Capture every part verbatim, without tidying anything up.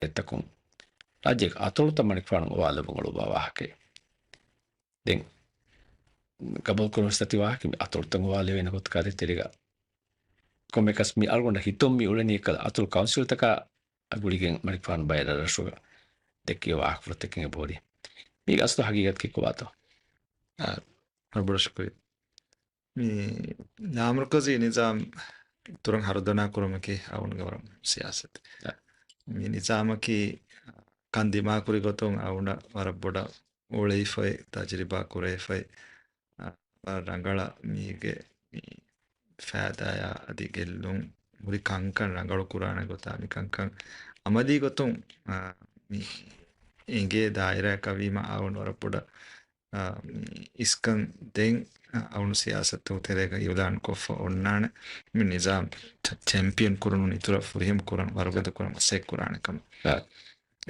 އެތަކުން ރާއްޖޭގެ އަތޮޅުތައް މަނިކުފާނު އޮވާލައްވަން އުޅުއްވާ ވާހަކައެއް. ދެން ގަބޫލުކުރުން އޮތް ތި ވާހަކަ މި އަތޮޅުތައް އޮވާލެވޭނެ ގޮތަކާ ދޭތެރޭގަ ކޮންމެއަކަސް މި އަޅުގަނޑަށް ހިތުން މި އުޅެނީ އެކަލަ އަތޮޅު ކައުންސިލްތަކާ ގުޅިގެން މަނިކުފާނު ބައެއް ރަށްރަށުގަ ދެއްކި ވާހަކަފުޅުތަކެއް އެބަހުރި. މީގެ އަސްލު ހަގީގަތަކީ ކޮބާތޯ؟ އާ، ވަރަށް ބޮޑަށް ޝުކުރިއްޔާ. މި ލާމަރުކަޒީ ނިޒާމް އިތުރަށް ހަރުދަނާ ކުރުމަކީ އަޅުގަނޑުގެ ވަރަށް މުހިންމު ސިޔާސަތެއް. އަ. މި ނިޒާމަކީ ކަން ދިމާކުރި ގޮތުން އަޅުގަނޑަށް ވަރަށް ބޮޑަށް އުޅެވިފައި، ތަޖުރިބާ ކުރެވިފައި، އަ، ވަރަށް ރަނގަޅަށް މީގެ މި ފައިދާއާ އަދި ގެއްލުން ހުރި ކަންކަން ރަނގަޅު ކުރާނެ ގޮތާ މި ކަންކަން އަމަލީ ގޮތުން، އާ، މި އެނގޭ ދާއިރާއަކަށް ވީމަ އަޅުގަނޑު ވަރަށް ބޮޑަށް، އާ، މި އިސްކަން ދެން، އާ، އަޅުގަނޑު ސިޔާސަތުގެ ތެރޭގަ އިއުލާން ކޮށްފަ އޮންނާނެ މި ނިޒާމް ޗެ-، ޗެމްޕިއަން ކުރުނު އިތުރަށް ފުރިހަމަ ކުރަން ވަރުގަދަ ކުރަން މަސައްކަތް ކުރާނެ ކަމަށް. އާ.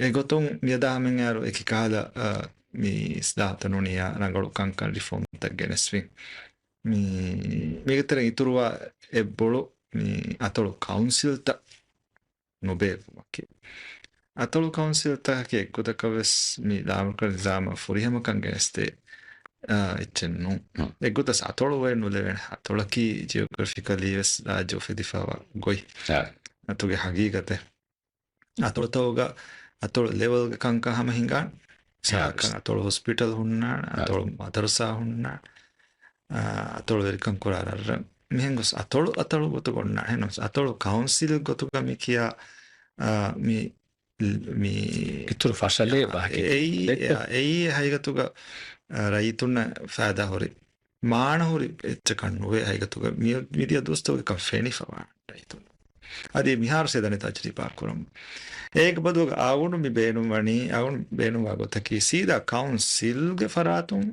އެގޮތުން މިއަދާ ހަމައިން އައިރު އެކި ކަހަލަ، އާ، މި އިސްލާހުތައް ނޫނިއްޔާ ރަނގަޅު ކަންކަން ރިފޯމްތައް ގެނެސްފިން. މި، މީގެ ތެރެއިން އިތުރުވާ އެއްބޮޅު މި އަތޮޅު ކައުންސިލްތައް ނުބޭއްވުމަކީ. އަތޮޅު ކައުންސިލްތަކަކީ އެއްގޮތަކަށް ވެސް މި ލާމަރުކަޒީ ނިޒާމަށް ފުރިހަމަކަން ގެނެސްދޭ، އާ، އެއްޗެއް ނޫން. ހުން. އެއްގޮތަސް އަތޮޅު އޮތް ނުލެވޭނެ. އަތޮޅަކީ ޖިއޮގްރަފިކަލީ ވެސް ރާއްޖެ އުފެދިފައިވާ ގޮތް. އާ. އަތޮޅުގެ ހަގީގަތެއް. އަތޮޅުތަކުގަ އަތޮޅު ލެވެލްގެ ކަންކަން ހަމަ ހިނގާން. ސާކަން އަތޮޅު ހޮސްޕިޓަލް ހުންނާން، އަތޮޅު މަދަރުސާ ހުންނާން، އާ، އަތޮޅު ވެރިކަން ކުރާ ރަށްރަށް. މިހެން ގޮސް އަތޮޅު އަތޮޅު ގޮތުގަ އޮންނާނެ. އެހެންނަމަވެސް އަތޮޅު ކައުންސިލް ގޮތުގަ މި ކިޔާ، އާ، މި، މި އިތުރު ފަށަލޭ ވާހަކަ. އެއީ، އެއީ ހަގީގަތުގަ، އާ، ރައްޔިތުންނަށް ފައިދާ ހުރި މާނަ ހުރި އެއްޗަކަށް ނުވޭ. ހަގީގަތުގަ މި-، މިދިޔަ ދުވަސްތަކުގަ ކަން ފެނިފަވާ ރައްޔިތުން. އަދި މިހާރު ސޭދަނި ތަޖުރިބާ ކުރަމު. އޭގެ ބަދަލުގަ އަޅުގަނޑު މި ބޭނުންވަނީ، އަޅުގަނޑު ބޭނުންވާ ގޮތަކީ ސީދާ ކައުންސިލްގެ ފަރާތުން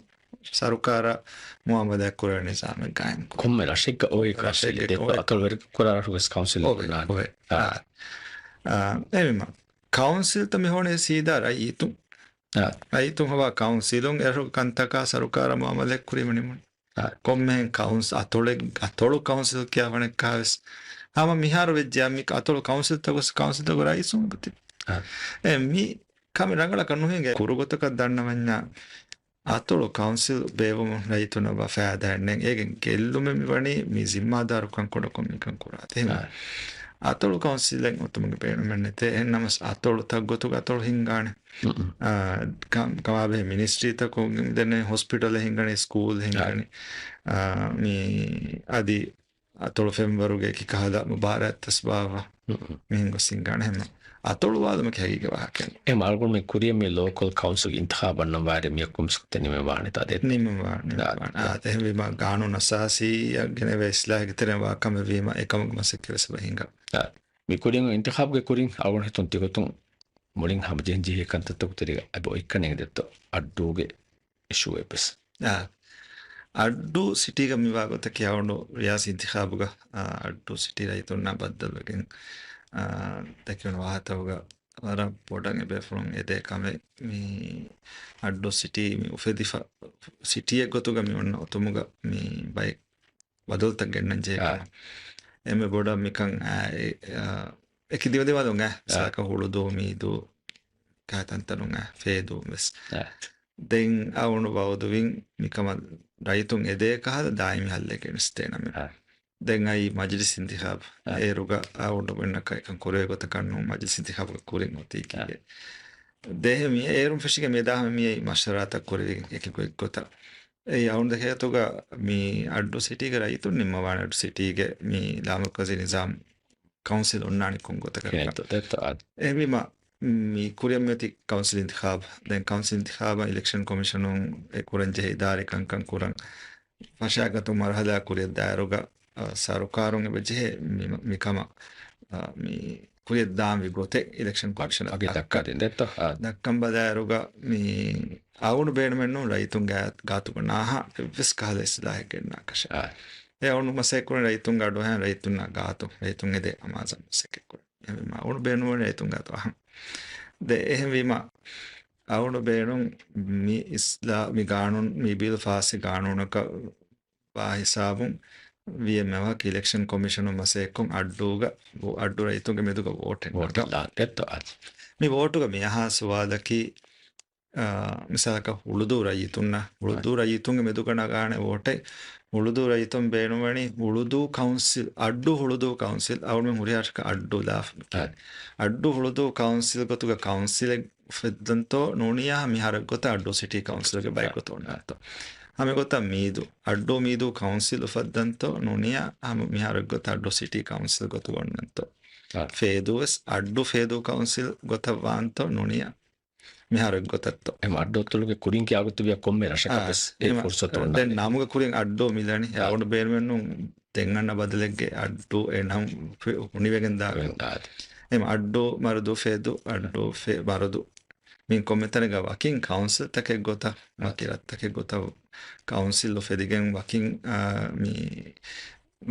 ސަރުކާރަށް މުއާމަލާތް ކުރެވޭ ނިޒާމެއް ގާއިމް ކުރުން. ކޮންމެ ރަށެއްގަ އޮތް ރަށެއްގެ ދެއްތޯ އޮވޭ. އަތޮޅު ވެރި ކުރާ ރަށުގެ ކައުންސިލް އޮވޭ، އޮވޭ. އާ. އާ، އާ، އެހެންވީމަ ކައުންސިލްތައް މި ހޮވަނީ ސީދާ ރައްޔިތުން. އާ. ރައްޔިތުން ހޮވާ ކައުންސިލުން އެރަށުގެ ކަންތަކާ ސަރުކާރަށް މުއާމަލާތް ކުރީމަ ނިމުން. އާ. ކޮންމެހެން ކައުންސް-، އަތޮޅެއް-، އަތޮޅު ކައުންސިލް ކިޔާ ވަނެއްކާވެސް ހަމަ މިހާރު ވެއްޖެ މި އަތޮޅު ކައުންސިލްތަކު ވެސް ކައުންސިލްތަކުގެ ރައީސުން އެބަތި. އާ. އެ މި ކަމެއް ރަނގަޅަކަށް ނުހިނގޭ. ކުރު ގޮތަކަށް ދަންނަވަންޏާ އަތޮޅު ކައުންސިލް ބޭއްވުމުން ރައްޔިތުންނަށް އެބަ ފައިދާއެއް ނެތް. އޭގެ ގެއްލުމެއް މިވަނީ މި ޒިންމާދާރުކަން ކުޑަކޮށް މިކަން ކުރާތީ. އާ. އަތޮޅު ކައުންސިލެއް އޮތުމުގެ ބޭނުމެއް ނެތޭ. އެހެންނަމަވެސް އަތޮޅުތައް ގޮތުގަ އަތޮޅު ހިންގާނެ. އާ، ކަ-، ކަމާބެހޭ މިނިސްޓްރީތަކުން ދެން ހޮސްޕިޓަލެއް ހިންގަނީ، ސްކޫލް ހިންގަނީ. އާ، މި އަދި އަތޮޅު ފެންވަރުގެ އެކި ކަހަލަ މުބާރާތްތައް ބާއްވާ މިހެން ގޮސް ހިންގާނެ. ހަމަ އަތޮޅު ވާލުމަކީ ހަގީގަތް ވާހަކައެއް. އެ މަރުގުން މި ކުރިޔަށް މި ލޯކަލް ކައުންސިލް އިންތިޚާބަށް ނަން ވާއިރު މިއަށް ކޮންމެސް ގޮތެއް ނިމެވާނެތާ ދޭތޯ؟ ނިމެވާ-، ނިމެވާނެ. އާ، އާ، އެހެންވީމަ ގާނޫނު އަސާސީއަށް ގެނެވޭ އިސްލާހެއްގެ ތެރެއިން ވާ ކަމެއް ވީމަ އެކަމުގެ މަސައްކަތް ވެސް އެބަ ހިނގާ. އާ، މި ކުރިން އިންތިޚާބުގެ ކުރިން އަޅުގަނޑު ހިތުން ތިގޮތުން މުޅިން ހަމަޖެހި ޖެހޭ ކަންތައްތަކުގެ ތެރޭގަ އެބަ އޮތްކަން އެނގިދެއްތޯ އައްޑޫގެ އިޝޫ އެއްވެސް. އާ. އައްޑޫ ސިޓީގަ މިވާ ގޮތަކީ އަޅުގަނޑު ރިޔާސީ އިންތިޚާބުގަ، އާ، އައްޑޫ ސިޓީ ރައްޔިތުންނާ ބައްދަލުވެގެން، އާ، ދެކެވުނު ވާހަކަތަކުގަ ވަރަށް ބޮޑަށް އެބޭފުޅުން އެދޭ ކަމެއް މި އައްޑޫ ސިޓީ މި އުފެދިފަ ސިޓީއެއް ގޮތުގަ މި އޮންނަ އޮތުމުގަ މި ބައެއް ބަދަލުތައް ގެންނަން ޖެހޭ އާ. ކަމަށް. އެންމެ ބޮޑަށް މިކަން އާ، އެ-، އާ، އެކި ދިވެލިވާލުން އާ، އާ. ސާކަ ހުޅުދޫ މީދޫ ކަހަތަންތަނުން އާ، ފޭދޫ ވެސް. އާ. ދެން އަވަނު ބައުދުވިން މިކަމަށް ރައްޔިތުން އެދޭ ކަހަލަ ދާއިމީ ހައްލެއް ގެނެސްދޭނަމޭ. އާ. ދެން އައީ މަޖިލިސް އިންތިޚާބު. އާ. އޭރުގަ އަވަނު ބެންނަކަށް އެކަން ކުރެވޭ ގޮތަކަށް ނޫން، މަޖިލިސް އިންތިޚާބުގެ ކުރިން އޮތީ އާ. ކީއްވެ؟ ދޭހެ މި އޭރުން ފެށިގެން މި ދާހަމަ މިއީ މަޝްވަރާތައް ކުރެވިގެން އެކި ގޮތް ގޮތަށް. އެއީ އަވަނު ދެކޭ ގޮތުގަ މި އައްޑޫ ސިޓީގެ ރައްޔިތުން ނިންމަވާނެ އައްޑޫ ސިޓީގެ މި ލާމަރުކަޒީ ނިޒާމް ކައުންސިލް އޮންނާނީ ކޮން ގޮތަކަށް. ކިހިނެއްތޯ ދެއްތޯ އާ. އެހެންވީމަ، މި ކުރިއަށް މިއޮތީ ކައުންސިލް އިންތިޚާބު. ދެން ކައުންސިލް އިންތިޚާބަށް އިލެކްޝަން ކޮމިޝަނުން އެ ކުރަން ޖެހޭ އިދާރީ ކަންކަން ކުރަން ފަށާގަތު މަރުހަލާ ކުރިއަށް ދާއިރުގަ، އަ، ސަރުކާރުން އެބަ ޖެހޭ މި-، މިކަމަށް، އަ، މި ކުރިއަށް ދާންވީ ގޮތެއް އިލެކްޝަން ކޮމިޝަނަށް ވަކި ދައްކަން. ދައްކަން ދެއްތޯ؟ އާ. ދައްކަން ބަލާއިރުގަ މި އަވަނު ބޭނުމެއް ނޫން ރައްޔިތުންގެ ގާތުގަ ނާހާ އެއްވެސް ކަހަލަ އިސްލާހެއް ގެންނާކަށެއް. އާ. އެ އަވަނު މަސައްކަތް ކުރަން ރައްޔިތުންގެ އަޑުއަހަން ރައްޔިތުންނާ ގާތު، ރައްޔިތުން އެދޭ އަމާޒަށް މަސައްކަތް ކުރަން. އެހެންވީމަ އަވަނު ބޭނުންވަނީ ރައްޔިތުން ގާތު އަހަން. ދެ އެހެންވީމަ އަވަނު ބޭނުން މި އިސްލާ-، މި ގާނޫނު، މި ބިލް ފާސްވި ގާނޫނަކަށް ވާ ހިސާބުން ވީއެމް އެ ވަކި އިލެކްޝަން ކޮމިޝަނުން މަސައްކަތް ކޮށް އައްޑޫގަ، އައްޑޫ ރައްޔިތުންގެ މެދުގަ ވޯޓެއް ވޯޓެއް ނަގާ. ލާން ދެއްތޯ އާ. މި ވޯޓުގަ މިއަހާ ސުވާލަކީ، އާ، މިސާލަކަށް ހުޅުދޫ ރައްޔިތުންނަށް، ހުޅުދޫ ރައްޔިތުންގެ މެދުގަ ނަގާނެ ވޯޓެއް، ހުޅުދޫ ރައްޔިތުން ބޭނުންވަނީ ހުޅުދޫ ކައުންސިލް، އައްޑޫ ހުޅުދޫ ކައުންސިލް، އަޅުމެން ހުރިހާ އައްޑޫ ލާފަ. އައްޑޫ ހުޅުދޫ ކައުންސިލް ގޮތުގަ ކައުންސިލެއް އުފެއްދަންތޯ ނޫނިޔާ މިހާރު އެއްގޮތަށް އައްޑޫ ސިޓީ ކައުންސިލްގެ ބައެއްގޮތަށް އޮންނަންތޯ. ހަމަ ގޮތަށް މީދޫ، އައްޑޫ މީދޫ ކައުންސިލް އުފައްދަންތޯ ނޫނިޔާ ހަމަ މިހާރު އެއްގޮތަށް އައްޑޫ ސިޓީ ކައުންސިލް ގޮތުގަ އޮންނަންތޯ. ފޭދޫ ވެސް އައްޑޫ ފޭދޫ ކައުންސިލް ގޮތަށް ވާންތޯ ނޫނިޔާ މިހާރު އެއްގޮތަށްތޯ. އެމަ އައްޑޫ އަތޮޅުގެ ކުރިން ކިޔާގޮތު ވިޔަ ކޮންމެ ރަށަކަށް ވެސް އެ ފުރުސަތު އޮންނާނެ. ދެން ނަމުގެ ކުރިން އައްޑޫ މިލަނީ. އައުނު ބޭނުމެއްނު ދެން އަންނަ ބަދަލެއްގެ އައްޑޫ އެ ނަން ހުނިވެގެން ދާ. އެމަ އައްޑޫ މަރުދޫ ފޭދޫ، އައްޑޫ ފޭ މަރުދޫ. މި ކޮންމެ ތަނެއްގަ ވަކިން ކައުންސިލްތަކެއް ގޮތަށް، ވަކި ރަށްތަކެއް ގޮތަށް ކައުންސިލް އުފެދިގެން ވަކިން، އާ، މި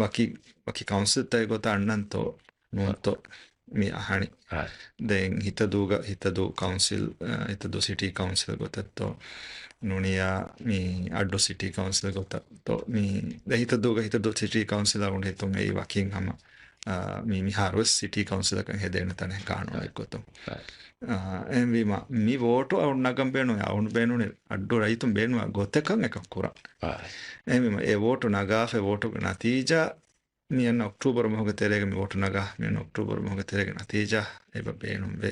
ވަކި، ވަކި ކައުންސިލްތަކެއް ގޮތަށް އަންނަންތޯ ނޫންތޯ މި އަހަނި. ދެން ހިތަދޫގަ ހިތަދޫ ކައުންސިލް، އާ، ހިތަދޫ ސިޓީ ކައުންސިލް ގޮތަށްތޯ ނޫނިޔާ މި އައްޑޫ ސިޓީ ކައުންސިލް ގޮތަށްތޯ މި ދެ ހިތަދޫގަ ހިތަދޫ ސިޓީ ކައުންސިލް އަޅުގަނޑު ހިތުން އެއީ ވަކިން ހަމަ، އާ، މި މިހާރު ވެސް ސިޓީ ކައުންސިލަކަށް ހެދޭނެ ތަނެއް ގާނޫނެއް ގޮތުން. އާ، އެހެންވީމަ، މި ވޯޓު އަޅުގަނޑު ނަގަން ބޭނުން، އަޅުގަނޑު ބޭނުން އައްޑޫ ރައްޔިތުން ބޭނުންވާ ގޮތަކަށް އެކަން ކުރަން. އެހެންވީމަ، އެ ވޯޓު ނަގާފަ، ވޯޓުގެ ނަތީޖާ މި އަންނަ އޮކްޓޫބަރު މަހުގެ ތެރޭގަ މި ވޯޓު ނަގާ، މި އަންނަ އޮކްޓޫބަރު މަހުގެ ތެރޭގެ ނަތީޖާ އެބަ ބޭނުންވޭ.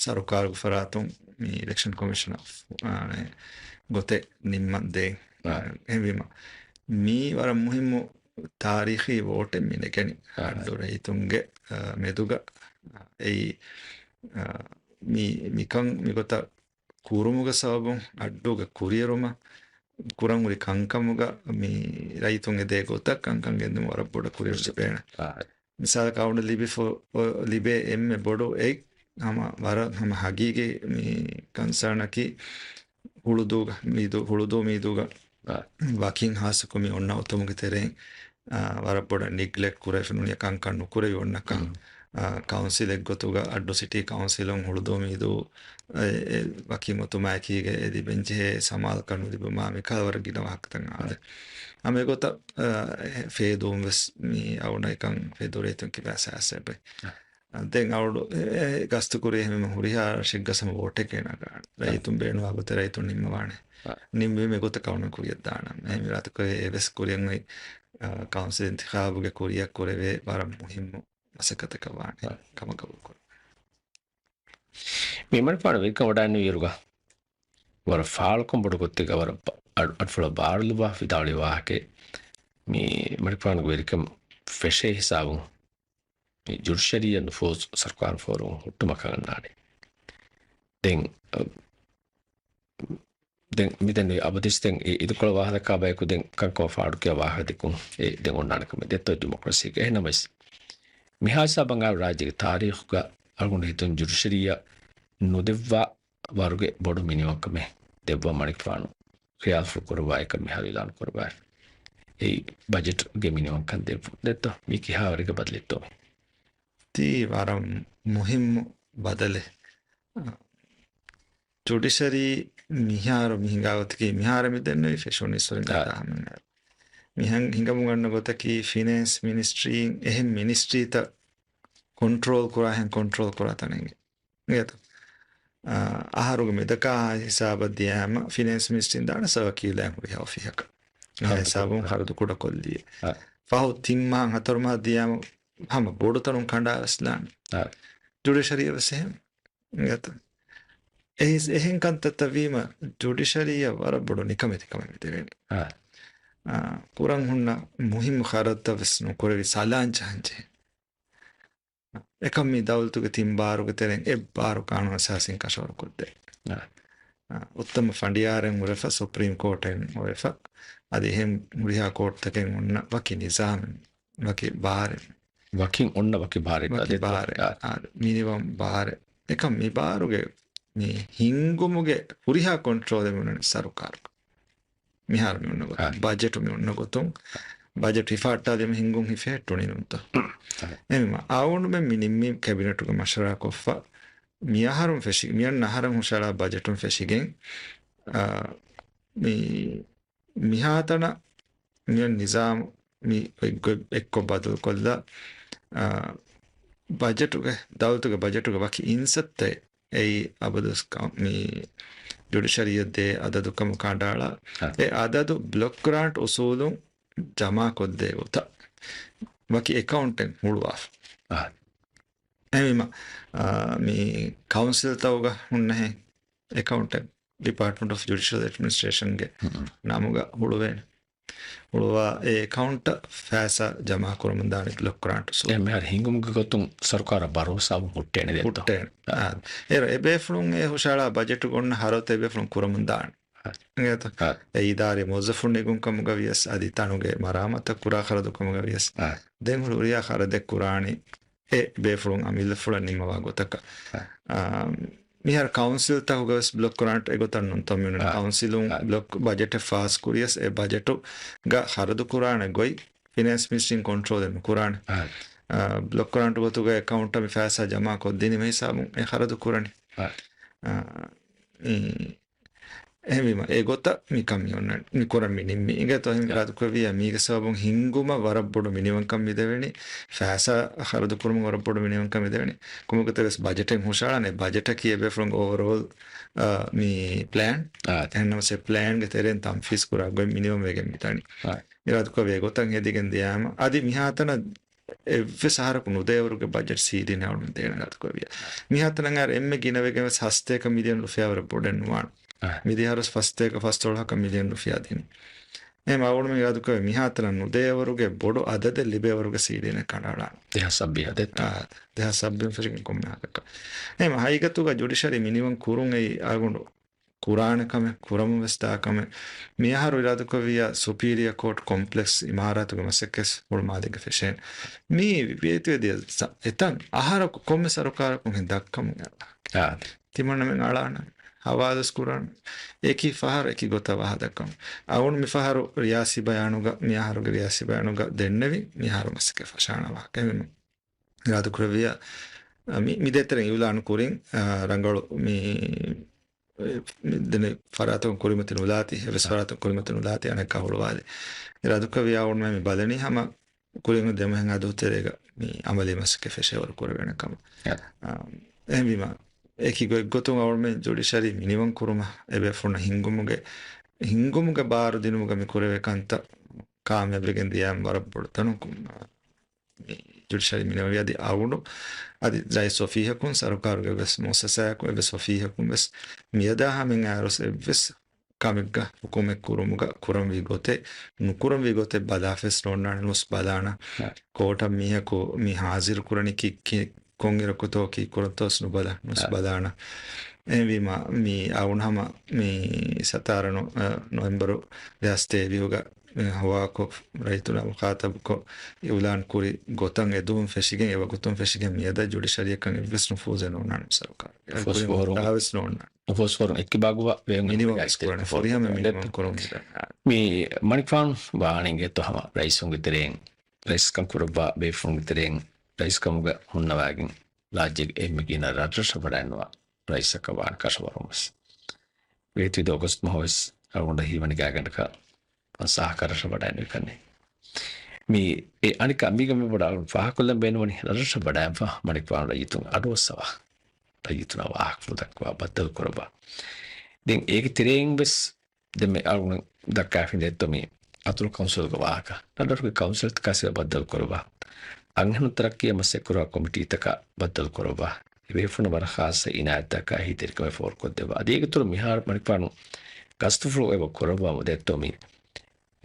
ސަރުކާރުގެ ފަރާތުން މި އިލެކްޝަން ކޮމިޝަނަށް، އާ، ގޮތެއް ނިންމަން ދޭން. އެހެންވީމަ، މީ ވަރަށް މުހިއްމު ތާރީޚީ ވޯޓެއް މި ނެގެނީ. އައްޑޫ ރައްޔިތުންގެ، އާ، މެދުގަ، އާ، އެއީ، އާ، މި، މިކަން މިގޮތަށް ކުރުމުގެ ސަބަބުން އައްޑޫގެ ކުރިއެރުމަށް ކުރަން ހުރި ކަންކަމުގަ މި ރައްޔިތުން އެދޭ ގޮތަށް ކަންކަން ގެންދުމަށް ވަރަށް ބޮޑަށް ކުރިއެރު ލިބޭނެ. މިސާލަކަށް އަޅުގަނޑަށް ލިބިފަ، ލިބޭ އެންމެ ބޮޑު އެއް ހަމަ ވަރަށް ހަމަ ހަގީގީ މި ކަންސާނަކީ ހުޅުދޫގަ މީދޫ، ހުޅުދޫ މީދޫގަ ވަކިން ހާއްސަކޮށް މި އޮންނަ އޮތުމުގެ ތެރެއިން، އާ، ވަރަށް ބޮޑަށް ނިގްލެކްޓް ކުރެވިފަ ނޫނީ ކަންކަން ނުކުރެވި އޮންނަކަން، އާ، ކައުންސިލެއް ގޮތުގަ އައްޑޫ ސިޓީ ކައުންސިލުން ހުޅުދޫ މީދޫ، އެ، އެ، ވަކި މޮތުމާއެކީގަ އެ ލިބެންޖެހޭ ސަމާލުކަން ނުލިބުމާ މި ކަހަލަ ވަރަށް ގިނަ ވާހަކަތައް އާދެ. ހަމަ އެގޮތަށް، އާ، ފޭދޫން ވެސް މި އަޅުގަނޑަށް އެކަން ފޭދޫ ރައްޔިތުން ކިބާ ސާސެބެ. ދެން އަޅުގަނޑު އެ، އެ، ގަސްތުކުރީ އެހެންވީމަ ހުރިހާ ރަށެއްގަ ހަމަ ވޯޓެއް ނަގާނެ. ރައްޔިތުން ބޭނުންވާ ގޮތެއް ރައްޔިތުން ނިންމަވާނެ. ނިންމީމަ އެގޮތަށް އަޅުގަނޑު ކުރިއަށް ދާނަން. އެހެންވީމަ އެވެސް ކުރިއަށް އޮތް، އާ، ކައުންސިލް އިންތިޚާބުގެ ކުރިއަށް ކުރެވޭ ވަރަށް މުހިއްމު މަސައްކަތަކަށް ވާނެ ކަމަށް ގަބޫލުކުރަން. މި މަނިކުފާނު ވެރިކަން ވަޑައިނުވިއިރުގަ ވަރަށް ފާޅުކަން ބޮޑު ގޮތެއްގަ ވަރަށް ބަ-، އަޑު-، އަޑުފުޅަށް ބާރުލުބާ ވިދާޅުވި ވާހަކައެއް. މި މަނިކުފާނުގެ ވެރިކަން ފެށޭ ހިސާބުން މި ޖުޑިޝަރީއަށް ނުފޫޒު ސަރުކާރު ފޯރުވުން ހުއްޓުމަކަށް އަންނާނެ. ދެން، އަ، ދެން މިދެން އަބަދިސް ދެން އެ އިދިކޮޅަށް ވާހަކަ ބަޔަކު ދެން ކަންކަމަށް ފާޑުކިޔާ ވާހަކަ ދެކުން އެ ދެން އޮންނާނެ ކަމެއް ދެއްތޯ ޑިމޮކްރަސީގެ. އެހެންނަމަވެސް މިހާ ހިސާބަށް އަޅު ރާއްޖޭގެ ތާރީޚުގަ އަޅުގަނޑު ހިތުން ޖުޑިޝަރީއަށް ނުދެއްވާ ވަރުގެ ބޮޑު މިނިވަންކަމެއް ދެއްވަން މަނިކުފާނު ޚިޔާލުފުޅު ކުރައްވާ އެކަން މިހާރު އިލާނު ކުރައްވާ. އެއީ ބަޖެޓްގެ މިނިވަންކަން ދެއްވުން ދެއްތޯ؟ މީ ކިހާވަރެއްގެ ބަދަލެއްތޯ؟ ތީ ވަރަށް މުހިއްމު ބަދަލެއް. ޖުޑިޝަރީ މިހާރު މި ހިނގާ ގޮތަކީ މިހާރު މި ދެންނެވި ފެށުނީ އިސްވެރިން އާ. ގަދާ ހަމަ މިހާރު. މިހަން ހިނގަމުން އަންނަ ގޮތަކީ ފިނޭންސް މިނިސްޓްރީން އެހެން މިނިސްޓްރީތައް ކޮންޓްރޯލް ކުރާ ހެން ކޮންޓްރޯލް ކުރާ ތަނެއް އިނގޭތޯ؟ އާ، އަހަރުގެ މިދަކާ ހިސާބަށް ދިޔާމަ ފިނޭންސް މިނިސްޓްރީން ދާނެ ސަރުކާރު ހުރިހާ އޮފީހަކަށް. އެހާ ހިސާބުން ހަރަދު ކުޑަކޮށްލިއެވެ. ފަހު ތިން މަހަށް ހަތަރު މަހަށް ދިޔާމަ ހަމަ ބޮޑު ތަނުން ކަނޑާވެސް ދާނެ. ޖުޑިޝަރީއަށް ވެސް އެހެން. އިނގޭތޯ؟ އެހެން ކަންތައްތައް ވީމަ ޖުޑިޝަރީއަށް ވަރަށް ބޮޑު ނިކަމެތިކަމެއް މި ދެވޭނެ. އާ، ކުރަން ހުންނަ މުހިއްމު ޚަރަދުތައް ވެސް ނުކުރެވި ސަލާން ޖަހަންޖެހޭ. އެކަން މި ދައުލަތުގެ ތިން ބާރުގެ ތެރެއިން އެއް ބާރު ޤާނޫނު އަސާސީން ކަށަވަރުކޮށްދޭ. އާ، އުއްތަމަ ފަނޑިޔާރެއް ހުރެފަ ސުޕްރީމް ކޯޓެއް ހުރެފަ އަދި އެހެން ހުރިހާ ކޯޓްތަކެއް އޮންނަ ވަކި ނިޒާމެއް، ވަކި ބާރެއް. ވަކިން އޮންނަ ވަކި ބާރެއް ވަކި އަދި ބާރެއް. އާ. އާ، މިނިވަން ބާރެއް. އެކަން މި ބާރުގެ މި ހިންގުމުގެ ހުރިހާ ކޮންޓްރޯލެއް މި އޮންނަނީ ސަރުކާރުގަ. މިހާރު މި އޮންނަ ގޮތުން. އާ. ބަޖެޓު މި އޮންނަ ގޮތުން. ބަޖެޓު ހިފަހައްޓާލީމަ ހިންގުން ހިފެހެއްޓުނީ ނޫންތޯ؟ އާ. އެހެންވީމަ އަޅުގަނޑުމެން މި ނިންމީ ކެބިނެޓުގަ މަޝްވަރާކޮށްފަ މިއަހަރުން ފެށި، މިއަންނަ އަހަރަށް ހުށަހަޅާ ބަޖެޓުން ފެށިގެން، އާ، މި މިހާތަނަށް މިއޮތް ނިޒާމު މި އޮތްގޮތް އެއްކޮށް ބަދަލުކޮށްލާ، އާ، ބަޖެޓުގެ، ދައުލަތުގެ ބަޖެޓުގެ ވަކި އިންސައްތައެއް އެއީ އަބަދުވެސް ކަ-، މި ޖުޑިޝަރީއަށް ދޭ އަދަދު ކަމަށް ކަނޑައަޅާ. އާ. އެ އަދަދު ބްލޮކް ގްރާންޓް އުސޫލުން ޖަމާކޮށްދޭ ގޮތަށް ވަކި އެކައުންޓެއް ހުޅުވާފަ. އާ. އެހެންވީމަ، އާ، މި ކައުންސިލްތަކުގަ ހުންނަހެން އެކައުންޓެއް ޑިޕާޓްމަންޓް އޮފް ޖުޑިޝަލް އެޑްމިނިސްޓްރޭޝަންގެ ހުން. ނަމުގަ ހުޅުވޭނެ. ހުޅުވާ އެ އެކައުންޓަށް ފައިސާ ޖަމާ ކުރަމުން ދާނެ ބްލޮކް ގްރާންޓް އުސޫލުން. އެ މިހާރު ހިނގުމުގެ ގޮތުން ސަރުކާރަށް ބަރޯސާވުން ހުއްޓޭނެ ދެއްތޯ؟ ހުއްޓޭނެ. އާ. އާ. އޭރު އެބޭފުޅުން އެ ހުށައަޅާ ބަޖެޓުގަ އޮންނަ ހަރަދުތައް އެބޭފުޅުން ކުރަމުން ދާނެ. އާ. އިނގޭތޯ؟ އާ. އެ އިދާރީ މުވައްޒަފުން ނެގުން ކަމުގަ ވިޔަސް، އަދި ތަނުގެ މަރާމާތަށް ކުރާ ޚަރަދު ކަމުގަ ވިޔަސް، އާ. ދެން ހުރިހާ ޚަރަދެއް ކުރާނީ އެ ބޭފުޅުން އަމިއްލަފުޅަށް ނިންމަވާ ގޮތަކަށް. އާ. އާ، މިހާރު ކައުންސިލްތަކުގަ ވެސް ބްލޮކް ގްރާންޓް އެގޮތަށް ނޫންތޯ މިއުޅެނީ. އާ. ކައުންސިލުން އާ. ބްލޮކް ބަޖެޓެއް ފާސް ކުރިޔަސް އެ ބަޖެޓުގަ ޚަރަދު ކުރާނެ ގޮތް ފިނޭންސް މިނިސްޓްރީން ކޮންޓްރޯލެއް ނުކުރާނެ. އާ. އާ، ބްލޮކް ގްރާންޓް ގޮތުގަ އެކައުންޓަށް މި ފައިސާ ޖަމާ ކޮށްދިނީމަ ހިސާބުން އެ ޚަރަދު ކުރަނީ. އާ. އާ، މި އެހެންވީމަ، އެގޮތަށް މިކަން މި އޮންނަނީ، މި ކުރަން މި ނިންމީ. އިނގޭތޯ އެހެން އާ. އިރާދަކުރެއްވިއްޔާ، މީގެ ސަބަބުން ހިންގުމަށް ވަރަށް ބޮޑު މިނިވަންކަން މިދެވެނީ، ފައިސާ ޚަރަދު ކުރުމަށް ވަރަށް ބޮޑު މިނިވަންކަން މިދެވެނީ. ކޮންމެ ގޮތެއް ވެސް ބަޖެޓެއް ހުށައަޅާނެ، ބަޖެޓަކީ އެބޭފުޅުންގެ އޯވަރޯލް، އާ، މި ޕްލޭން. އާ. އެހެންނަމަވެސް އެ ޕްލޭންގެ ތެރެއިން ތަންފީޒް ކުރާ ގޮތް މިނިވަން ވެގެން މިދަނީ. އާ. އިރާދަކުރެއްވިއްޔާ އެގޮތަށް ހެދިގެން ދިޔާމަ، އަދި މިހާތަނަށް އެއްވެސް އަހަރަކު ނުދޭވަރުގެ ބަޖެޓް ސީޑީން އަޅުގަނޑު ދޭނެ އިރާދަކުރެއްވިއްޔާ. މިހާތަނަށް އަހަރު އެންމެ ގިނަވެގެން ވެސް ހަސަތޭކަ މިލިއަން ރުފިޔާ ވަރަށް ބޮޑެއް ނުވާނެ. އަހަ. މިދިހަ އަހަރު ވެސް ފަސްތޭކަ ފަސްދޮޅަހަކަށް މިލިއަން ރުފިޔާ ދިނީ. އެހެން އަޅުގަނޑު މި އިރާދަކުރެއްވިއްޔާ މިހާތަނަށް ނުދޭވަރުގެ ބޮޑު އަދަދެއް ލިބޭވަރުގެ ސީޑީން ކަނޑައަޅާނެ. ދެހާސް ސައްބީސް ދެއްތޯ؟ އާ، ދެހާސް ސައްބީސް ފެށިގެން ކޮންމެ އަހަރަކަށް. އެހެން ހަގީގަތުގަ ޖުޑިޝަރީ މިނިވަން ކުރުން އެއީ އަޅުގަނޑު ކުރާނެ ކަމެއް، ކުރަމުން ވެސް ދާ ކަމެއް. މި އަހަރު އިރާދަކުރެއްވިއްޔާ ސުޕީރިއަ ކޯޓް ކޮމްޕްލެކްސް އިމާރާތުގެ މަސައްކަތް ހުޅުމާލޭގެ ފެށޭނެ. މީ ވޭތުވެދިޔަ ސަ-، އެތަން އަހަރަކު ކޮންމެ ސަރުކާރަކުން ހެން ދައްކަމުން އެއް އާ. ތިމަންނަމެން އަޅާނަން، ހަވާލުވެސް ކުރާނަން. އެކި ފަހަރު އެކި ގޮތަށް ވާހަކަ ދައްކަމުން. އަޅުގަނޑު މި ފަހަރު ރިޔާސީ ބަޔާނުގަ، މި އަހަރުގެ ރިޔާސީ ބަޔާނުގަ ދެންނެވި، މި އަހަރު މަސައްކަތް ފަށާނަ ވާހަކަ. އެހެންވީމަ، އިރާދަކުރެއްވިއްޔާ، މި، މި ދޭތެރެއިން އިއުލާނު ކުރިން، އާ، ރަނގަޅު މި، މި ދެނެ ފަރާތަކުން ކުރިމަތި ނުލާތީ، އެއްވެސް ފަރާތަކުން ކުރިމަތި ނުލާތީ، އަނެއްކާ ހުޅުވާލި. އިރާދަކުރެއްވިއްޔާ އަޅުގަނޑުމެން މި ބަލަނީ ހަމަ ކުރިން ދެމަހެއް އަދު ތެރޭގަ މި އަމަލީ މަސައްކަތް ފެށޭވަރު ކުރެވޭނެ ކަމަށް. އާ، އެހެންވީމަ، އެކި ގޮތްގޮތުން އަޅުގަނޑުމެން ޖުޑިޝަރީ މިނިވަން ކުރުމަށް އެބޭފުޅުންނަށް ހިންގުމުގެ، ހިންގުމުގެ ބާރު ދިނުމުގަ މި ކުރެވޭ ކަންތައް ކާމިޔާބުވެގެން ދިޔައިމަ ވަރަށް ބޮޑު ތަނަކުން، މި ޖުޑިޝަރީ މިނިވަންވީ. އަދި އަޅުގަނޑު އަދި ރައީސް އޮފީހަކުން، ސަރުކާރުގެ އެއްވެސް މުއައްސަސާއަކުން، އެއްވެސް އޮފީހަކުން ވެސް މިއަދާ ހަމައަށް އައިސް އެއްވެސް ކަމެއްގަ ހުކުމެއް ކުރުމުގަ ކުރަންވީ ގޮތެއް، ނުކުރަންވީ ގޮތެއް ބަލާފަ ވެސް ނޯންނާނެ. ނުވެސް ބަލާނަން. ކޯޓަށް މީހަކު މި ހާޒިރު ކުރަނީ ކި، ކި، ކޮންއިރަކުތޯ ކީއްކުރަންތޯ ވެސް ނުބަލާ، ނުވެސް ބަލާނަން. އެހެންވީމަ، މި އަޅުގަނޑު ހަމަ މި ސަތާރަ ނޮ-، އަ، ނޮވެމްބަރު ދެހާސް ތޭވީހުގަ މި ހަވާކޮށް، ރައްޔިތުންނާ މުޚާތަބުކޮށް، އިއުލާން ކުރި ގޮތަށް އެދުވަހުން ފެށިގެން، އެވަގުތުން ފެށިގެން މިއަދާ ޖުޑިޝަރީއަކަށް އެއްވެސް ނުފޫޒެއް ނޯންނާނެ ސަރުކާރު. އެ ކުރިން އުފަސްފަހަރު، ވަރަށް ވެސް ނޯންނާނެ. އުފަސްފަހަރު އެއްކިބާގުވާ ވެއުން މިނިވަން އެއްކައިސް ކުރަނީ. ފުރިހަމަ މިނިވަން ކުރަން. މި މަނިކުފާނު ވާނެ އިނގޭތޯ ހަމަ ރައީސުންގެ ތެރެއިން، ރައީސްކަން ކުރައްވާ ބޭފުޅުންގެ ތެރެއިން ރައީސްކަމުގަ ހުންނަވައިގެން ރާއްޖޭގެ އެންމެ ގިނަ ރަށްރަށަށް ވަޑައިންނަވާ ރައީސަކަށް ވާނެ ކަށަވަރުން ވެސް. ވޭތުވެދިޔަ އޮގަސްޓް މަހު ވެސް އަޅުގަނޑަށް ހީވަނީ ގާތްގަނޑަކަށް ފަންސާހަކަށް ރަށަށް ވަޑައިންނެވި ކަންނޭނގެ. މި އެ އަނެއްކާ މީގަ މި ބޮޑަށް އަޅުގަނޑު ފާހަގަކޮށްލަން ބޭނުންވަނީ ރަށްރަށަށް ވަޑައިންފަ މަނިކުފާނު ރައްޔިތުން އަޑުއައްސަވާ، ރައްޔިތުންނާ ވާހަކަފުޅު ދައްކަވާ، ބައްދަލު ކުރައްވާ. ދެން އޭގެ ތެރެއިން ވެސް ދެން މި އަޅުގަނޑު ދައްކާފައި ދެއްތޯ މި އަތޮޅު ކައުންސިލްގެ ވާހަކަ. ރަށްރަށުގެ ކައުންސިލްތަކާ ސިޔާ ބައްދަލު ކުރައްވާ. އަންހެނުން ތަރައްޤީއަށް މަސައްކަތްކުރާ ކޮމިޓީތަކާ ބައްދަލު ކުރައްވާ. އެބޭފުޅުން ވަރަށް ޚާއްޞަ އިނާޔަތްތަކާ އެހީތެރިކަމެއް ފޯރުކޮށްދެއްވާ. އަދި އޭގެއިތުރު މިހާރު މަނިކުފާނު ގަސްތުފުޅު އެބަ ކުރައްވާ ދެއްތޯ މި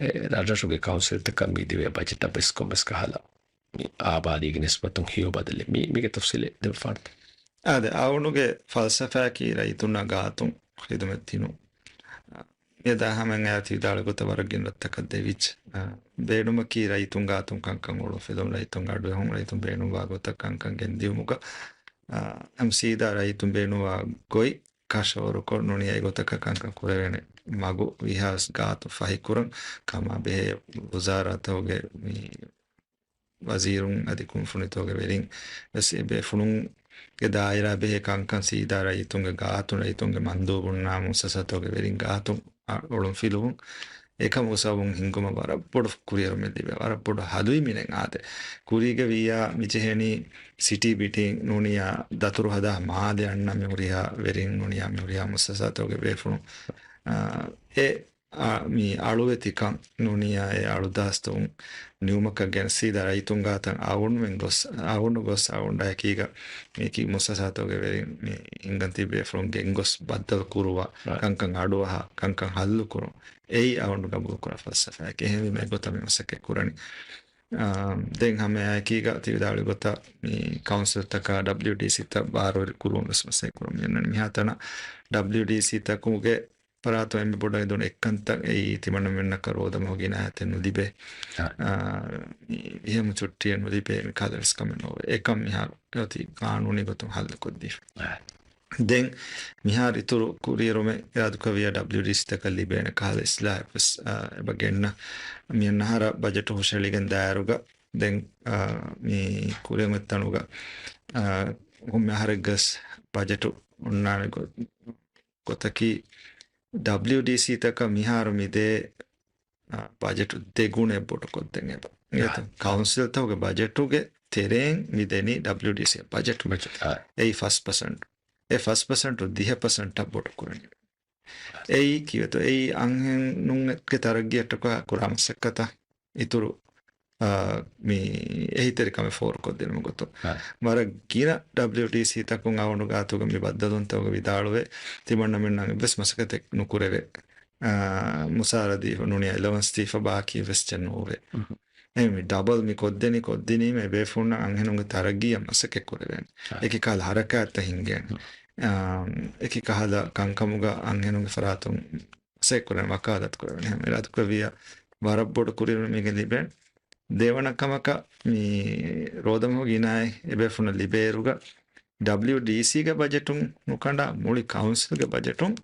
އެ ރަށްރަށުގެ ކައުންސިލްތަކަށް މި ދެވޭ ބަޖެޓަށް ވެސް ކޮންމެސް ކަހަލަ މި އާބާދީގެ ނިސްބަތުން ހެޔޮ ބަދަލެއް. މީ، މީގެ ތަފްސީލެއް ދެއްވާނެތަ؟ އާދެ، އަޅުގަނޑުގެ ފަލްސަފާއަކީ ރައްޔިތުންނާ ގާތުން ޚިދުމަތް ދިނުން. މިއަދާ ހަމައަށް އައިސް ވިދާޅުވި ގޮތަށް ވަރަށް ގިނަ ރަށްތަކަށް ދެވިއްޖެ. އާ، ބޭނުމަކީ ރައްޔިތުން ގާތުން ކަންކަން އުޅުން ފެލުން، ރައްޔިތުން އަޑުއެހުން، ރައްޔިތުން ބޭނުންވާ ގޮތަށް ކަންކަން ގެންދިއުމުގަ، އާ، ހަމަ ސީދާ ރައްޔިތުން ބޭނުންވާ ގޮތް ކަށަވަރުކޮށް ނޫނީ އެގޮތަކަށް ކަންކަން ކުރެވޭނެ މަގު ވީހާވެސް ގާތު ފަހިކުރަން ކަމާ ބެހޭ ވުޒާރާތަކުގެ މި ވަޒީރުން އަދި ކުންފުނިތަކުގެ ވެރިން ވެސް އެބޭފުޅުންގެ ދާއިރާ ބެހޭ ކަންކަން ސީދާ ރައްޔިތުންގެ ގާތުން، ރައްޔިތުންގެ މަންދޫބުންނާ މުއައްސަސާތަކުގެ ވެރިން ގާތުން އަ-، އޮޅުންފިލުވުން. އެކަމުގެ ސަބަބުން ހިންގުމަށް ވަރަށް ބޮޑު ކުރިއެރުމެއް ލިބޭ، ވަރަށް ބޮޑު ހަލުވި މިނެއް އާދެ. ކުރީގަ ވިއްޔާ މިޖެހެނީ ސިޓީ ބިޓިން ނޫނިއްޔާ ދަތުރު ހަދާ މާލެ އަންނަ މި ހުރިހާ ވެރިން ނޫނިއްޔާ މި ހުރިހާ މުއައްސަސާތަކުގެ ބޭފުޅުން، އާ، އެ، އާ، މި އަޅުވެތިކަން ނޫނިއްޔާ އެ އަޅުދާސްތައުން ނިއުމަކަށް ގެން ސީދާ ރައްޔިތުން ގާތަށް އައުންމެން ގޮސް، އައުނު ގޮސް އައުންޑާ އެކީގަ މީކީ މުއައްސަސާތަކުގެ ވެރިން މި ހިންގަން ތިބި ބޭފުޅުން ގެންގޮސް ބައްދަލު ކުރުވާ، ކަންކަން އަޑުއަހާ، ކަންކަން ހައްލު ކުރުން. އެއީ އައުންޑު ގަބޫލު ކުރާ ފަލްސަފާއެކޭ. އެހެންވީމަ އެގޮތަށް މި މަސައްކަތް ކުރަނީ. އާ، ދެން ހަމައެއާއެކީގަ ތި ވިދާޅުވި ގޮތަށް މި ކައުންސިލްތަކާ ޑަބްލިޔުޑީސީތައް ބާރުވެރި ކުރުމަށް ވެސް މަސައްކަތް ކުރަމުން އެންނަނީ. މިހާތަނަށް ޑަބްލިޔުޑީސީތަކުގެ ފަރާތުން އެންމެ ބޮޑަށް އެދުނު އެއްކަންތައް އެއީ ތިމަންނަމެންނަކަށް ރޯދަމަހުގެ އިނާޔަތެއް ނުލިބޭ. އާ، އާ، މި އެހެން ޗުއްޓީއެއް ނުލިބޭ، މި ކަހަލަ ވެސް ކަމެއް ނޯވޭ. އެކަން މިހާރު އޮތީ ގާނޫނީ ގޮތުން ހައްލުކޮށްދީފަ. އާ. ދެން މިހާރު އިތުރު ކުރިއެރުމެއް އިރާދަކުރެއްވިއްޔާ ޑަބްލިޔުޑީސީތަކަށް ލިބޭނެ ކަހަލަ އިސްލާހެއް ވެސް، އާ، އެބަ ގެންނަ. މިއަންނަ އަހަރަށް ބަޖެޓު ހުށަހެޅިގެން ދާއިރުގަ ދެން، އާ، މި ކުރިއަށް އޮތްތަނުގަ، އާ، ކޮންމެ އަހަރެއްގަސް ބަޖެޓު އޮންނާނެ ގޮ-، ގޮތަކީ ޑަބްލިޔުޑީސީތަކަށް މިހާރު މިދޭ، އާ، ބަޖެޓު ދެގުނައެއް ބޮޑުކޮށްދޭން އެބަ. އާ. ކައުންސިލްތަކުގެ ބަޖެޓުގެ ތެރެއިން މިދެނީ ޑަބްލިޔުޑީސީ ބަޖެޓު. ބަޖެޓު، އާ. އެއީ ފަސް ޕަސެންޓް. އެ ފަސް ޕަސެންޓު ދިހަ ޕަސެންޓަށް ބޮޑުކުރަނީ. އެއީ ކީއްވެތޯ؟ އެއީ އަންހެނުންގެ ތަރައްގީއަށްޓަކާ ކުރާ މަސައްކަތަށް އިތުރު، އާ، މި އެހީތެރިކަމެއް ފޯރުކޮށްދިނުމުގެ ގޮތުން. އާ. ވަރަށް ގިނަ ޑަބްލިޔުޑީސީތަކުން އަވަނޑު ގާތުގަ މި ބައްދަލުވުންތަކުގަ ވިދާޅުވޭ، ތިމަންނަމެންނަށް އެއްވެސް މަސައްކަތެއް ނުކުރެވޭ. އާ، މުސާރަ ދީފަ ނޫނީ އެލަވަންސް ދީފަ ބާކީ ވެސް ޗެއް ނޯވޭ. އެހެން މި ޑަބަލް މި ކޮށްދެނީ ކޮށްދިނީމަ އެ ބޭފުޅުންނަށް އަންހެނުންގެ ތަރައްގީއަށް މަސައްކަތް ކުރެވޭނެ. އާ. އެކި ކަހަލަ ހަރަކާތްތައް ހިންގޭނެ. އާ، އެކި ކަހަލަ ކަންކަމުގަ އަންހެނުންގެ ފަރާތުން މަސައްކަތް ކުރޭނެ، ވަކާލަތު ކުރެވޭނެ. އެހެން އިރާދަކުރެއްވިއްޔާ ވަރަށް ބޮޑު ކުރިއެރުމެއް މީގެ ލިބޭނެ. ދެވަނަ ކަމަކަށް މި ރޯދަމަހުގެ އިނާޔަތް އެބޭފުޅުންނަށް ލިބޭއިރުގަ ޑަބްލިޔުޑީސީގެ ބަޖެޓުން ނުކަނޑާ މުޅި ކައުންސިލްގެ ބަޖެޓުން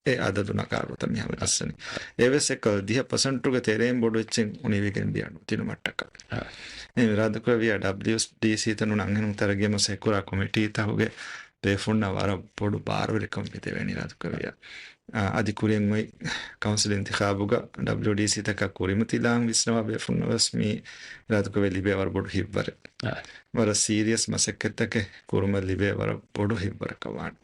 އެ އަދަދު ނަގާ ގޮތަށް މިހާރު ދައްސަނީ. އެވެސް އެކަލަ ދިހަ ޕަސެންޓުގެ ތެރެއިން ބޮޑު އެއްޗެއް އުނިވިގެން ދިޔަ ނުދިނުމަށްޓަކާ. އާ. އެ އިރާދަކުރެއްވިއްޔާ ޑަބްލިޔުޑީސީތައް ނޫން އަންހެނުން ތަރައްގީއަށް މަސައްކަތް ކުރާ ކޮމިޓީތަކުގެ ބޭފުންނަށް ވަރަށް ބޮޑު ބާރުވެރިކަމެއް މި ދެވޭނެ އިރާދަކުރެއްވިއްޔާ. އާ، އަދި ކުރިން އޮތް ކައުންސިލް އިންތިޚާބުގަ ޑަބްލިޔުޑީސީތަކާ ކުރިމަތިލާން ވިސްނަވާ ބޭފުންނަށް ވެސް މި އިރާދަކުރެއްވިއްޔާ ލިބޭ ވަރަށް ބޮޑު ހިތްވަރެއް. އާ. ވަރަށް ސީރިއަސް މަސައްކަތްތަކެއް ކުރުމަށް ލިބޭ ވަރަށް ބޮޑު ހިތްވަރަކަށް ވާނެ.